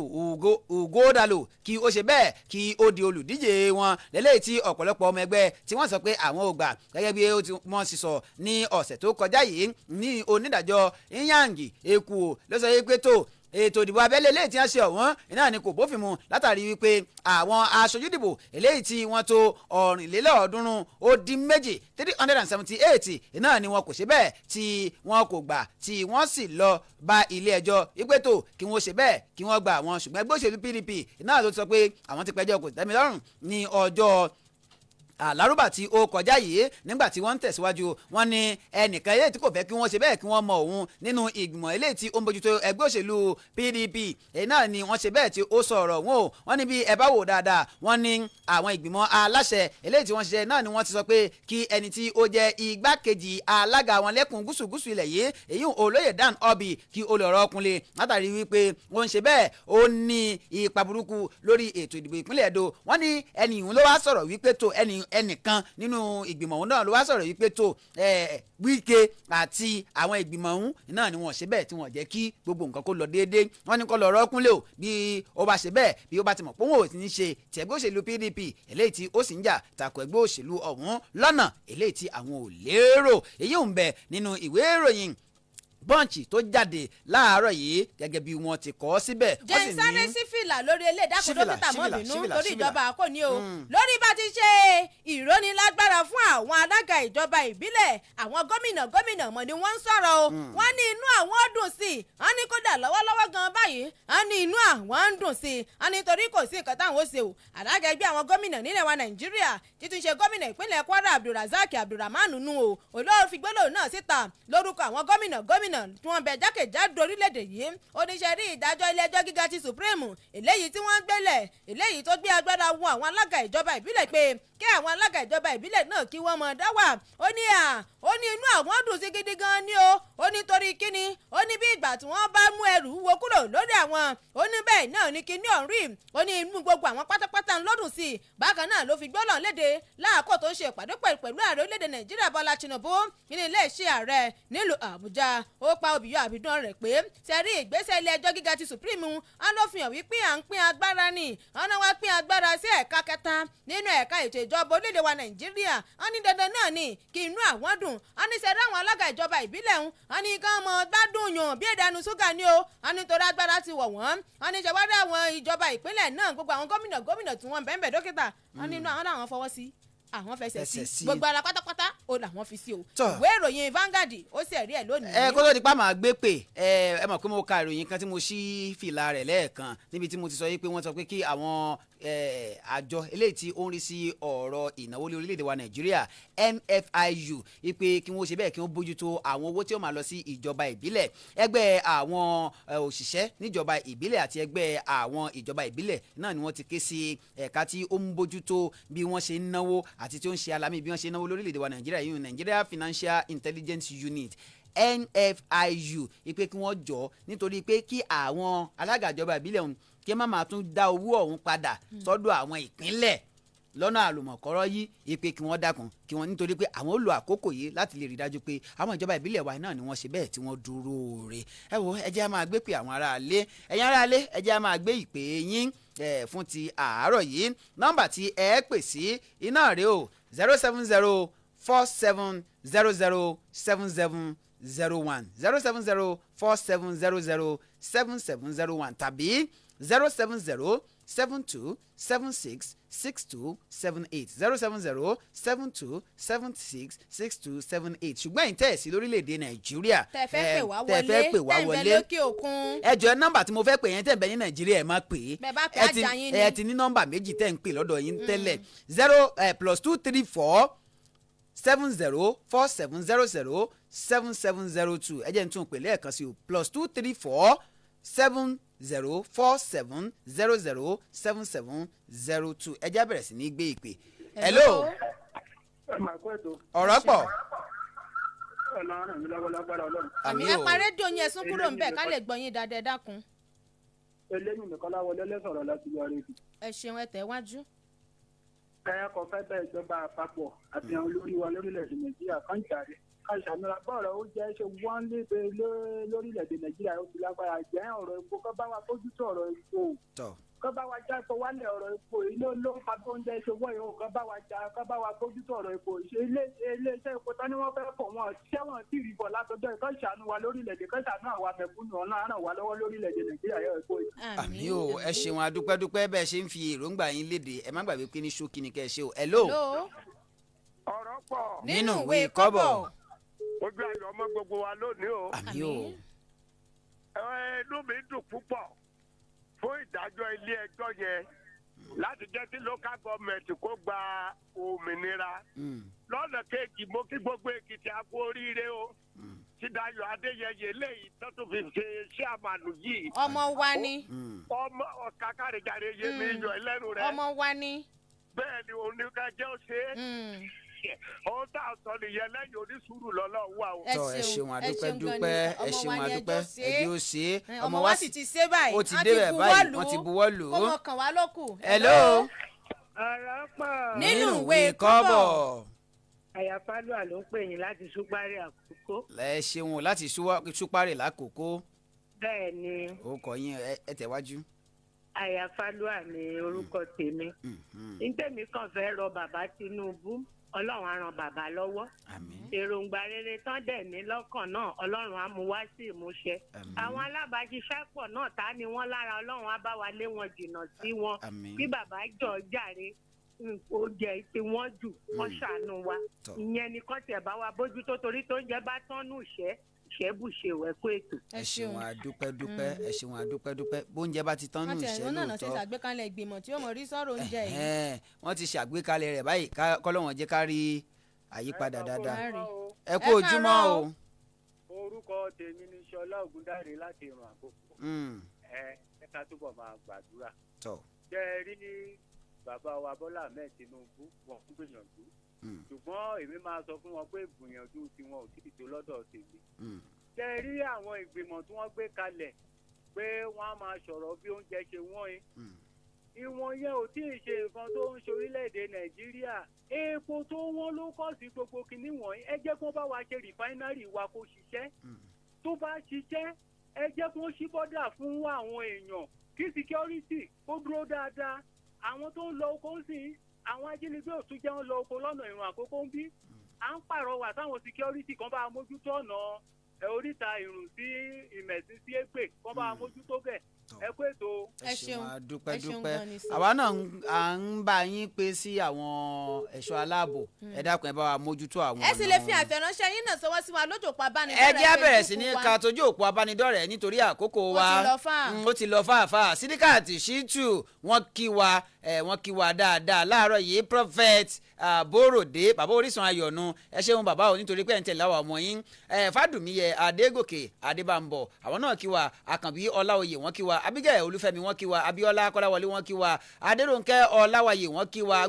Ugodalo kí ó ṣe bẹ́ẹ̀ kí ó di olùdíje wọn, lélẹ́yìí tí ọ̀pọ̀lọpọ̀ ọmọ ẹgbẹ́ tí wọ́n sọ pé àwọn ò gbà. Gẹ́gẹ́ bí ó ti wọ́n sì sọ ní ọ̀sẹ̀ tó kọjá yìí ní onídàájọ́ Inyang Ekwo ló sọ yìí pé tó ètò ìdìbò abẹ́lé eléyìí tí wọ́n ṣe ọ̀wọ́n iná ni kò bófin mu, látàrí wípé àwọn aṣojú dìbò eléyìí tí wọ́n tó 382, 378, iná ni wọn kò ṣe bẹ́ẹ̀ tí wọn kò gbà, tí wọ́n sì lọ bá ilé ẹjọ́ wípé tó kí wọ́n ṣe bẹ́ẹ̀ kí wọ́n gba àwọn. Ṣùgbọ́n ẹgbẹ́ òṣèlú PDP iná ló ti sọ pé àwọn ti pẹjọ́ kò tẹ́mi lọ́rùn ní ọjọ́ Àlárúbà tí ó kọjá yìí. Nígbà tí wọ́n ń tẹ̀síwájú, wọ́n ní ẹnìkan eléyìí tí kò fẹ́ kí wọ́n ṣe bẹ́ẹ̀ kí wọ́n mọ òun nínú ìgbìmọ̀ eléyìí tí ó ń bójútó ẹgbẹ́ òṣèlú PDP, èyí náà ni wọ́n ṣe bẹ́ẹ̀ tí ó sọ̀rọ̀ wọn o. Wọ́n ní bí ẹ bá wò dáadáa, wọ́n ní àwọn ìgbìmọ̀ aláṣẹ eléyìí tí wọ́n ṣiṣẹ́ náà ni wọ́n ti sọ pé kí ẹni tí ó jẹ́ igbákejì alága wọn lẹ́kùn gúúsù gúúsù ilẹ̀ yìí, èyí olóyè Dan Obi, kí ó lè ọ̀rọ̀ ọkùnrin, látàrí wípé ó ń ṣe bẹ́ẹ̀ ó ní ipa burúkú lórí ètò ìdìbò ìpínlẹ̀ Èdò. Wọ́n ní ẹni ìhun ló wá sọ̀rọ̀ wípé tó ẹni ẹnìkan nínú ìgbìmọ̀ òun náà ló wá sọ̀rọ̀ wípé tó Wike àti àwọn ìgbìmọ̀ òun náà ni wọ́n ṣe bẹ́ẹ̀ tí wọ́n jẹ́ kí gbogbo nǹkan kó lọ déédéé. Wọ́n ní kó lọ rọ́ọ̀kúnlé o, bí ó bá ṣe bẹ́ẹ̀, bí ó bá ti mọ̀ pé òun ò ní ṣe tí ẹgbẹ́ òṣèlú PDP eléyìí tí ó sì ń jà takò ẹgbẹ́ òṣèlú ọ̀hún lọ́nà eléyìí tí àwọn ò lérò. Èyí ń bẹ nínú ìwé ìròyìn Punch tó jáde láàárọ̀ yìí gẹ́gẹ́ bí wọ́n ti kọ síbẹ̀. Jẹ́ ń sáré sí fìlà lórí eléyìí, dákun. Sífìlà, dókítà mọ́ sífìlà, bínú sífìlà, torí sífìlà. ìjọba kò ní o. Lórí bá ti ṣe ìrónilágbára fún àwọn alága ìjọba ìbílẹ̀, àwọn gómìnà gómìnà mọ̀ ni wọ́n ń sọ̀rọ̀ o. Wọ́n ní inú àwọn dùn sí i. Wọ́n ní kódà lọ́wọ́lọ́wọ́ gan báyìí, wọ́n ní inú àwọn ń dùn sí i. Wọ́n ní torí kò sí nǹkan táwọn ó ṣe o. Alága ẹgbẹ́ àwọn gómìnà nílẹ̀ wa Nàìjíríà, títún ṣe gómìnà ìpínlẹ̀ Kwara, Abdulrasaq Abdulrahman nù o, olóòfin fi gbólóhùn náà síta lórúkọ àwọn gómìnà gómìnà tí wọ́n bẹ jákèjádò orílẹ̀-èdè yìí. Oníṣẹ́ rí ìdájọ́ ilé ẹjọ́ gíga ti Supreme eléyìí tí wọ́n ń gbélẹ̀, eléyìí tó gbé agbára wọ àwọn alága ìjọba ìbílẹ̀ pé kí àwọn alága ìjọba ìbílẹ̀ náà kí wọ́n mọ̀ dá wà, ó ní à ó ní inú àwọn dùn sí gidi gan ni o. Ó ní torí kíni? Ó ní bí ìgbà tí wọ́n bá mú ẹrù wo kúrò lórí àwọn, ó ní bẹ́ẹ̀ náà ní kíní ọ̀hún rí. Ó ní inú gbogbo àwọn pátápátá ń lọ́dún sí i. Bákan náà ló fi gbọ́lọ̀ léde láàkó tó ń ṣe ìpàdé pẹ̀lú ààrẹ orílẹ̀-èdè Nàìjíríà Bọ́lá Tinubu nínú ilé-iṣẹ́ ààrẹ nílùú Àbújá. Ó pa òbíyọ àbídán rẹ̀ pé sẹ́rí ìgbésẹ̀ ilé ẹjọ́ gíga ti Supreme á ló fi hàn wípé à ń pín agbára ni ọ̀nà wa pín agbára sí ẹ̀ka kẹta nínú ẹ̀ka ètò ìjọba orílẹ̀-èdè wa Nàìjíríà. Á ní dandan náà ni kí inú àwọn dùn. Á ní sẹ́rí àwọn alága ìjọba ìbílẹ̀ ń á ní kán mọ gbádùn yàn bí ìdánù ṣúgà ni o. Á ní torí agbára ti wọ̀ wọ́n. Á ní ṣèwádìí àwọn ìjọba ìpínlẹ̀ náà, gbogbo àwọn gómìnà gómìnà tí wọ́n bẹ́ẹ̀ bẹ́ẹ̀ dókítà, á ní inú àwọn làwọn fọwọ́ sí, àwọn fẹsẹ̀ Fẹsẹ̀ sí sí. gbogbo ara pátápátá ó làwọn fi sí o. Tọ́. Ìwé ìròyìn Vanguard ó sì ẹ̀rí ẹ̀ lónìí. Ẹ kó tó di pa máa gbé pè, ẹ mọ̀ pé mo ka ìròyìn kan tí mo ṣí fìlà rẹ̀ lẹ́ẹ̀kan, níbi tí mo ti sọ yìí pé wọ́n sọ pé kí àwọn àjọ eléyìí tí ó ń rí sí ọ̀rọ̀ ìnáwó ní orílẹ̀-èdè wa Nàìjíríà, NFIU, wípé kí wọ́n ṣe bẹ́ẹ̀ kí wọ́n bójútó àwọn owó tí ó máa lọ sí ìjọba ìbílẹ̀. Ẹgbẹ́ àwọn òṣìṣẹ́ níjọba ìbílẹ̀ àti ẹgbẹ́ àwọn ìjọba ìbílẹ̀ náà ni wọ́n ti ké sí ẹ̀ka tí ó ń bójútó bí wọ́n ṣe ń náwó àti tí ó ń ṣe alámì bí wọ́n ṣe ń náwó lórílẹ̀-èdè wa Nàìjíríà yìí, Nigeria Financial Intelligence Unit, NFIU, ipe kí wọ́n jọ nítorí pé kí àwọn alága ìjọba ìbílẹ̀ ọ̀hún kí má máa tún dá owó ọ̀hún padà sọ́dọ̀ àwọn ìpínlẹ̀ lọ́nà àlùmọ̀kọ́rọ́ yìí, ipe kí wọ́n dákun kí wọ́n, nítorí pé àwọn ó lo àkókò yìí láti lè rí dájú pé àwọn ìjọba ìbílẹ̀ wa náà ni wọ́n ṣe bẹ́ẹ̀ tí wọ́n dúró re. Ẹ wo, ẹ jẹ́ á máa gbé pé àwọn aráalé, ẹ̀yin aráalé, ẹ jẹ́ á máa gbé ìpè yín fún ti àárọ̀ yìí. Nọ́mbà tí ẹ pè sí iná rèé o: 07047007701, 07047007701 tàbí 070. 72 76 62 78, 070 72 76 62 78. Ṣùgbọ́n ẹ̀yin tẹ́ ẹ̀ sí lórílẹ̀‐èdè Nàìjíríà, tẹ́ fẹ́ pè wá tẹ́ wọlé, fẹ́ pè wá tẹ́ ń bẹ wọlé, lókè òkun. Ẹ jọ̀ọ́, nọ́mbà tí mo fẹ́ pè yẹn, tẹ́ ń bẹ ní Nàìjíríà, ẹ má pè é. Bẹ́ẹ̀ bá pè, Ẹ ti àjà yín ni. Ẹ ti ní nọ́mbà méjì tẹ́ ń pè lọ́dọ̀ yín tẹ́lẹ̀, zero +234 70 47 00 77 02. Ẹ jẹ́ n tún pè lẹ́ẹ̀kan sí o, +234 70 47 00 77 02. Ẹ jẹ́ á bẹ̀rẹ̀ sí ní gbé ìpè. Hello. Ẹ máa kó ètò. Ọ̀rọ̀ pọ̀. Ọlọ́run ràn mí lọ́wọ́ lágbára Ọlọ́run. Àmì. Àmì Ẹ o. pa rédíò yín, ẹ sún kúrò ńbẹ̀ ká lè gbọ́ yín dáadáa, ẹ dákun. Eléyìí nìkan láwọlé lẹ́sọ̀rọ̀ láti yọ rẹ̀. Ẹ ṣeun, ẹ tẹ̀ wájú. Ẹ kò fẹ́ bẹ́ẹ̀, ìjọba àpapọ̀ àti àwọn olórí wa lórílẹ̀‐èdè Nàìjíríà kan jàre kan ṣàmìlà bọ́ọ̀rọ̀ ó jẹ́ ṣe wọ́n lébe lórílẹ̀‐èdè Nàìjíríà. Ó ti lágbára jẹ́ ọ̀rọ̀ epo, kọ́ bá wa bójútó ọ̀rọ̀ epo, Tọ̀. kọ́ bá wa já epo wálẹ̀. Ọ̀rọ̀ epo yìí ló ń fa tó ń jẹ́ ṣe wọ́n yìí ó. Kọ́ bá wa já, kọ́ bá wa bójútó ọ̀rọ̀ epo. Ṣe ilé iṣẹ́ epo tán ni wọ́n fẹ́ fọ̀ wọ́n, ṣé wọ́n ti rí bọ̀ látọjọ́ yìí? Kọ́ ṣàánú wa lórílẹ̀‐èdè, kọ́ ṣàánú àwa mẹ̀kúnnù, ọ̀nà ràn wá lọ́wọ́ lórílẹ̀‐èdè Nàìjíríà yóò epo yìí. Àmì o, ẹ ṣeun, adúpẹ́dúpẹ́ bẹ́ẹ̀ ṣe ń fi èròǹgbà yín léde. Ẹ má gbàgbé pé ní ṣókí ni kẹ́ ẹ ṣe o. Hello. Hello. Ọ̀rọ̀ pọ̀. Nínú ìwé kọ́bọ̀. Ojú ayọ̀ ọmọ gbogbo wa lónìí o. Àmì o. Àmín. Ẹ, inú mi dùn púpọ̀ fún ìdájọ́ ilé ẹjọ́ yẹn láti jẹ́ kí local government kó gba òmìnira. Lọ́nà kejì, mo kí gbogbo Èkìtì a kú oríire o, tí Dayọ̀ Adéyẹyẹ léyìí tó tún fi ṣe chairman yìí. Ọmọ wa ni. Ọmọ ọ̀kàkàrẹ̀jàre yé mi yọ ẹlẹ́nu rẹ. Ọmọ wa ni. Bẹ́ẹ̀ ni, oníkàjẹ́ ó ṣe é. Ohun tá a sọ nìyẹn, lẹ́yìn onísùúrù lọ́lọ́run wà o. Ẹ Tọ́, ẹ ṣeun, ṣeun, ẹ adúpẹ́ ṣeun gan ni. dúpẹ́, ẹ Ọmọ ṣeun, wa ni adúpẹ́. ẹjọ́ ṣe é. Ẹjọ́ ó ṣe é. Ẹ, ọmọ wa sì ti ṣe báyìí. Ó ti Wọ́n débẹ̀ buwọ́ báyìí, lù wọ́n ú. ti buwọ́ lù ú. Kó mọ kàn wá lókù. Hello. Ọ̀rọ̀ pọ̀. Nínú ìwé kọ́bọ̀. Àyàfálùà ló ń pè yín láti Ṣúpárì Àkókò. Ẹ ṣeun o, láti Ṣúpárì lákòókò. Bẹ́ẹ̀ ni. Ó kọ yín, ẹ tẹ̀wájú. Àyàfálùà ni orúkọ tèmi. Nítèmi kàn fẹ́ rọ bàbá Tinubu, Ọlọ́run á ran bàbá lọ́wọ́. Àmín. Èròǹgbà rere tán dẹ̀ ní lọ́kàn náà, Ọlọ́run á mú wá sí ìmúṣẹ. Àmín. Àwọn alábàáṣiṣẹ́pọ̀ náà tá ni wọ́n lára, Ọlọ́run á bá wa lé wọn jìnnà sí wọn. Àmín. Bí bàbá jọ jàre, ó jẹ tí wọ́n jù wọ́n ṣàánú wa. Tọ́. Ìyẹn ni kọ́ tiẹ̀ bá wa bójútó, torí tó ń jẹ́ bá tán nù ìṣẹ́ ìṣẹ́bùṣe wẹ̀kú ètò. Ẹ ṣeun, adúpẹ́ dúpẹ́, ẹ ṣeun, adúpẹ́ dúpẹ́. Bóúnjẹ bá ti tán nù Wọ́n ti ìṣẹ́ ẹ̀rọ náà ṣe lóòótọ́. ṣàgbékalẹ̀ ìgbìmọ̀ tí ó mọ̀ rí sọ̀rọ̀ oúnjẹ yìí. Ẹ̀hẹ́n, wọ́n ti ṣàgbékalẹ̀ rẹ̀ báyìí, kọ́lọ́wọ́n jẹ́ ká rí àyípadà dáadáa. Ká rí. Ẹ kú Ẹ ojúmọ́ káàárọ̀. o. Orúkọ tèmi ni Ṣọlá Ògúndáre láti Ìrùn Àkókò. Ẹ ẹ ká túbọ̀ máa gbàdúrà. Tọ́. Ṣé ẹ rí ní bàbá wa Bọ́lá Ahmed Tinubu, wọn ń gbìyànjú, ṣùgbọ́n èmi máa sọ fún wọn pé ìgbìyànjú tiwọn ò tí ì tó lọ́dọ̀ tèmi. Ṣé ẹ rí àwọn ìgbìmọ̀ tí wọ́n gbé kalẹ̀ pé wọ́n á máa sọ̀rọ̀ bí oúnjẹ ṣe wọ́n yín, ìwọ̀n yẹn ò tí ì ṣe nǹkan tó ń ṣe orílẹ̀-èdè Nàìjíríà. Epo tó wọ́n ló kọ̀ sí gbogbo kinní wọ̀nyí. Ẹ jẹ́ kó bá wa ṣe refinery wa kó ṣiṣẹ́. Tó bá ṣiṣẹ́, ẹ jẹ́ kó ṣí bọ́dà fún àwọn èèyàn, kí security kó dúró dáadáa. Àwọn tó ń lọ oko ń sìn, àwọn ajínigbé ò tún jẹ́ ń lọ oko lọ́nà Ìrùn Àkókò ń bí. À ń pàrọwà sáwọn security kan bá mójútó ọ̀nà ẹ, oríta Ìrùn sí Ìmẹ̀sí sí Ègbè, kan bá mójútó bẹ̀. Ẹ kú ètò. Ẹ Ẹ ṣeun, ṣeun. adúpẹ́ Ẹ ṣeun dúpẹ́. gan ni sir. Àwa náà à ń bá yín pé sí àwọn ẹ̀ṣọ́ aláàbò, ẹ dákun, ẹ bá wa mójútó àwọn Ẹ sì lè ọ̀nà fi wọn. àtẹ̀ránṣẹ́ yín náà sọwọ́ sí wa lójú òpó abánidọ́rẹ̀ẹ́ Ẹ jẹ́ á bẹ̀rẹ̀ sí ní Facebook wa. ka tójú òpó abánidọ́rẹ̀ẹ́ nítorí àkókò Ó wa. ti lọ fà. Ó ti lọ fàáfàá. Sídíkàtì Ṣítù, wọ́n kí wa, ẹ, wọ́n kí wa dáadáa láàárọ̀ yìí. Prophet Bóròdé, bàbá Orísun Ayọ̀nù, ẹ ṣeun bàbá o, nítorí pé ẹ̀ ń tẹ̀lé àwọn ọmọ yín. Ẹ Fádùmíyẹ Adégòkè Adébámbọ̀, àwọn náà kí wa. Àkànbí Ọláoyè, wọ́n kí wa. Abigail Olúfẹ́mi, wọ́n kí wa. Abíọ́lá Kọ́láwọlé, wọ́n kí wa. Adéròǹkẹ́ Ọláwàyè, wọ́n kí wa.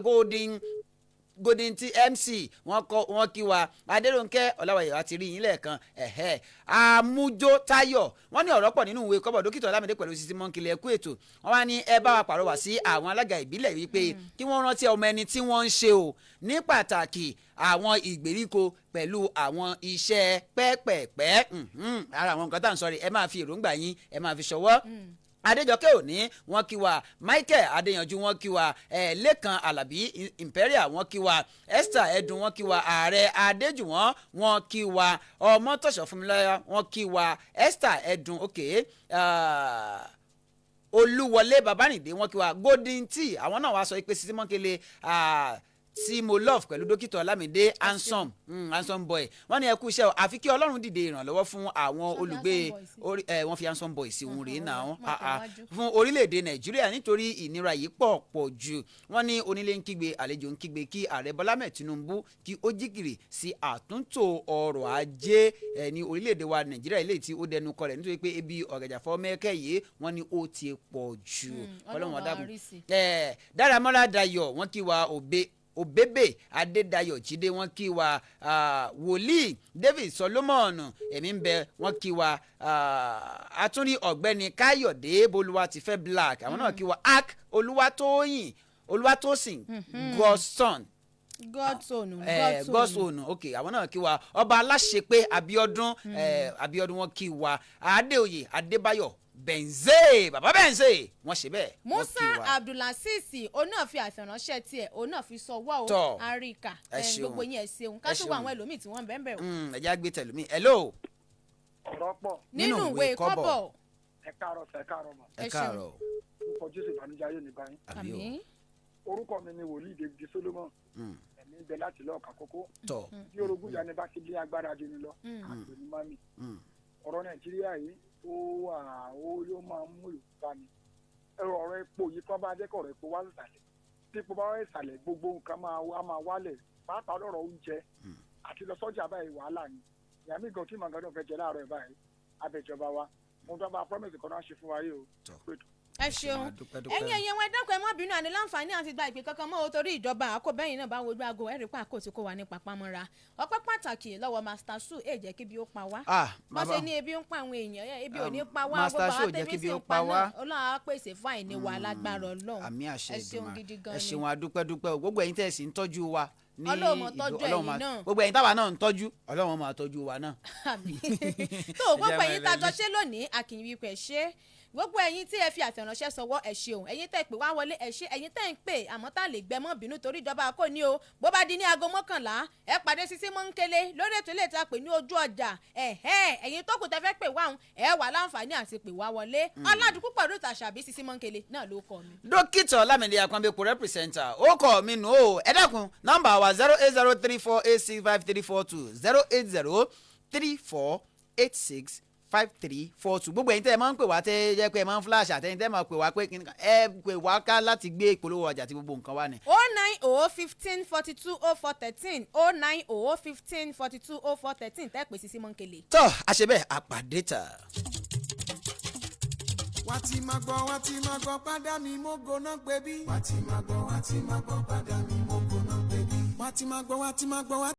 Golden TMC, wọ́n kọ, wọ́n kí wa. Adéròǹkẹ́ Ọláwàyè, àti rí yín lẹ́ẹ̀kan. Ẹ̀hẹ́, Àmújó Táyọ̀, wọ́n ní ọ̀rọ̀ pọ̀ nínú ìwé kọ́bọ̀. Dókítà Ọlámídé pẹ̀lú Sisi Mọ́ńkìlẹ̀, ẹ̀kú ètò. Wọ́n wá ní ẹ bá wa pàrọwà sí àwọn alága ìbílẹ̀ wípé kí wọ́n rántí ọmọ ẹni tí wọ́n ń ṣe o, ní pàtàkì àwọn ìgbèríko pẹ̀lú àwọn iṣẹ́ pẹ́pẹ̀pẹ́. Ara àwọn nǹkan tá à ń sọ rè. Ẹ máa fi èròǹgbà yín, ẹ máa fi ṣọwọ́. Adéjọkẹ́ òní, wọ́n kí wa. Michael Adéyanjú, wọ́n kí wa. Ẹ Lẹ́kan Alábí Imperial, wọ́n kí wa. Esther Ẹdùn, wọ́n kí wa. Ààrẹ Adéjùwọ̀n, wọ́n kí wa. Ọmọtọ̀ṣọ̀ Fúnmiláyọ̀, wọ́n kí wa. Esther Ẹdùn, ok. Olúwọlé Babánìdé, wọ́n kí wa. Golden Tea, àwọn náà wá sọ pé Sisi Mọ́kele tí mo love pẹ̀lú dókítà Ọlámídé handsome, handsome boy. Wọ́n ní ẹ kú iṣẹ́ o, àfi kí Ọlọ́run dìde ìrànlọ́wọ́ fún àwọn Ṣé olùgbé handsome boy sí? orí ẹ, wọ́n fi handsome boy sí òun rèé náà. Mọ̀ Ah, ah. tẹ̀wájú. Fún orílẹ̀-èdè Nàìjíríà, nítorí ìnira yìí pọ̀ pọ̀ jù. Wọ́n ní onílé ń kígbe, àlejò ń kígbe, kí ààrẹ Bọ́lá Ahmed Tinubu kí ó jígìrì sí àtúntò ọrọ̀ ajé ẹ ní orílẹ̀-èdè wa Nàìjíríà, eléyìí tí ó dẹnu kọlẹ̀, nítorí pé ebi ọ̀gàjàfọ́ mẹ́kẹ́ yìí, wọ́n ní ó ti pọ̀ jù. Ọlọ́run Ọlọ́run bá wa dákun. rí sí. Ẹ Dáramọ́lá Dayọ̀, wọ́n kí wa. Òbe Òbébè Adédayọ̀ Jídé, wọ́n kí wa. Wòlíì David Solomon, èmi ń bẹ, wọ́n kí wa. Àtúndì ọ̀gbẹ́ni Káyọ̀dé Bolúwatifẹ́ Black, àwọn náà kí wa. Ak Olúwatóyìn, Olúwatósìn Godson. Godson. Godson, ok, àwọn náà kí wa. Ọba Aláṣepé Abíọ́dún, Abíọ́dún, wọ́n kí wa. Adéoyè Adébáyọ̀ Benze, bàbá Benze, wọ́n ṣe bẹ́ẹ̀, wọ́n Musa kí wa. Abdulaziz, òun náà fi àfẹ̀ránṣẹ́ tiẹ̀, òun náà fi sọwọ́ o. Tọ́. Àríkà. Ẹ ṣeun. Gbogbo yín, ẹ ṣeun. Ká Ẹ tó wọ ṣeun. àwọn ẹlòmíì tí wọ́n bẹ́ẹ̀ bẹ́ẹ̀ o. Ẹ jẹ́ á gbé tẹ̀lómi. Hello. Ọ̀rọ̀ pọ̀. Nínú ìwé kọ́bọ̀. Ẹ káàárọ̀ sà, ẹ káàárọ̀ mà. Ẹ Ẹ ṣeun. káàárọ̀. Orúkọ Jésù, ìbànújẹ́ ayé ní báyìí. Àmín o. Àmín. Orúkọ mi ni wòlíì David Solomon. Ẹ̀mí ń bẹ láti lọ́ọ̀ka kókó. Bí orogún ìyá ni bá ti lé agbára jù ní lọ, àgbò ní mami. Ọ̀rọ̀ Nàìjíríà yìí, ó wà, ó yóò máa mú ìrora ni. Ẹ̀rọ ọ̀rọ̀ epo yìí kọ́ bá jẹ́ kọ̀ ọ̀rọ̀ epo wá ìsàlẹ̀. Tí epo bá wá ìsàlẹ̀, gbogbo nǹkan máa wá máa wálẹ̀, pàápàá lọ́rọ̀ oúnjẹ àti lọ sọ́jà báyìí, wàhálà ni. Ìyá mi gan kí màgá náà fẹ́ jẹ láàárọ̀ ẹ̀ báyìí. Abẹ́jọba wa mo tó bá promise kan náà ṣe fún wa yìí o. Ẹ ṣeun. A dúpẹ́, dúpẹ́. Ẹ̀yin ẹ̀yẹ wọn, ẹ dákun, ẹ má bínú, àní láǹfààní àti gba ìpè kankan mọ́ o, torí ìjọba àkóbẹ́yìn náà bá wojú aago, ẹ̀rí pa àkó tí kò wà ní pàpamọ́ra. Ọpẹ́ pàtàkì lọ́wọ́ Master Su, èyí jẹ́ kí bí ó pa wá. Ah, Wọ́n ṣe bàbá. ní ebi ń pa àwọn èèyàn, ebi ò ní pa wá. Master Gbogbo Su àwọn ò jẹ́ tẹ́bí kí sì ebi ó ń pa pa wá. náà, Ọlọ́run á pèsè fún àìní wa lágbára Ọlọ́run. Àmín, àṣẹ Ẹ ṣeun Èdùmàrè. gidi gan Ẹ ni. ṣeun, adúpẹ́ dúpẹ́ o. Gbogbo ẹ̀yin tẹ́ ẹ sì ń tọ́jú wa ní Ọlọ́run máa tọ́jú Ọlọ́run ẹ̀yin máa- náà. Gbogbo ẹ̀yin táwa náà ń tọ́jú, Ọlọ́run máa tọ́jú wa náà. Àmín. Tó gbogbo Ẹ jẹ́ ẹ̀yin máa tá a jọ lọlé. ṣe lónìí, akìyìn wípé ẹ ṣé. Gbogbo ẹ̀yin tí ẹ fi àtẹ̀ránṣẹ́ sọwọ́, ẹ ṣeun. Ẹ̀yin tẹ́ pè wá wọlé, ẹ ṣé. Ẹ̀yin tẹ́ ń pè àmọ́ tá lè gbẹmọ́ bínú torí ìjọba kò ní o. Bó bá di ní aago 11, ẹ pàdé Sisi Mọ́ńkélé lórí ètò ilé ìta pè ní ojú ọjà. Ẹ̀hẹ́, ẹ̀yin tó kù tẹ́ fẹ́ pè wá òun, ẹ wà láǹfààní àti pè wá wọlé. Ọ̀làdùkú pẹ̀lú tàṣàbí, Sisi Mọ́ńkélé náà ló kọ mi. Dókítà Ọlámídé Akọ́nbẹ́pọ̀ representer, ó kọ́ mi nù ó. Ẹ dákun, nọ́mbà wa 08034865342, 08034865342. Gbogbo ẹ̀yin tẹ́ ẹ máa ń pè wá, tẹ́ ẹ jẹ́ pé ẹ máa ń flash, àtẹ̀yin tẹ́ ẹ máa pè wá pé kíni kan, ẹ pè wá ká láti gbé ìpolówó ọjà àti gbogbo nǹkan wá ni. 09015420413, 09015420413, tẹ́ pè Sisi Mọ́ńkélé. Tọ́ àṣebẹ́ àpàdé tà. Wá ti máa gbọ́, wá ti máa gbọ́, padà mi mo gbóná pé bí. Wá ti máa gbọ́, wá ti máa gbọ́, padà mi mo gbóná pé bí. Wá ti máa gbọ́, wá ti máa gbọ́, wá.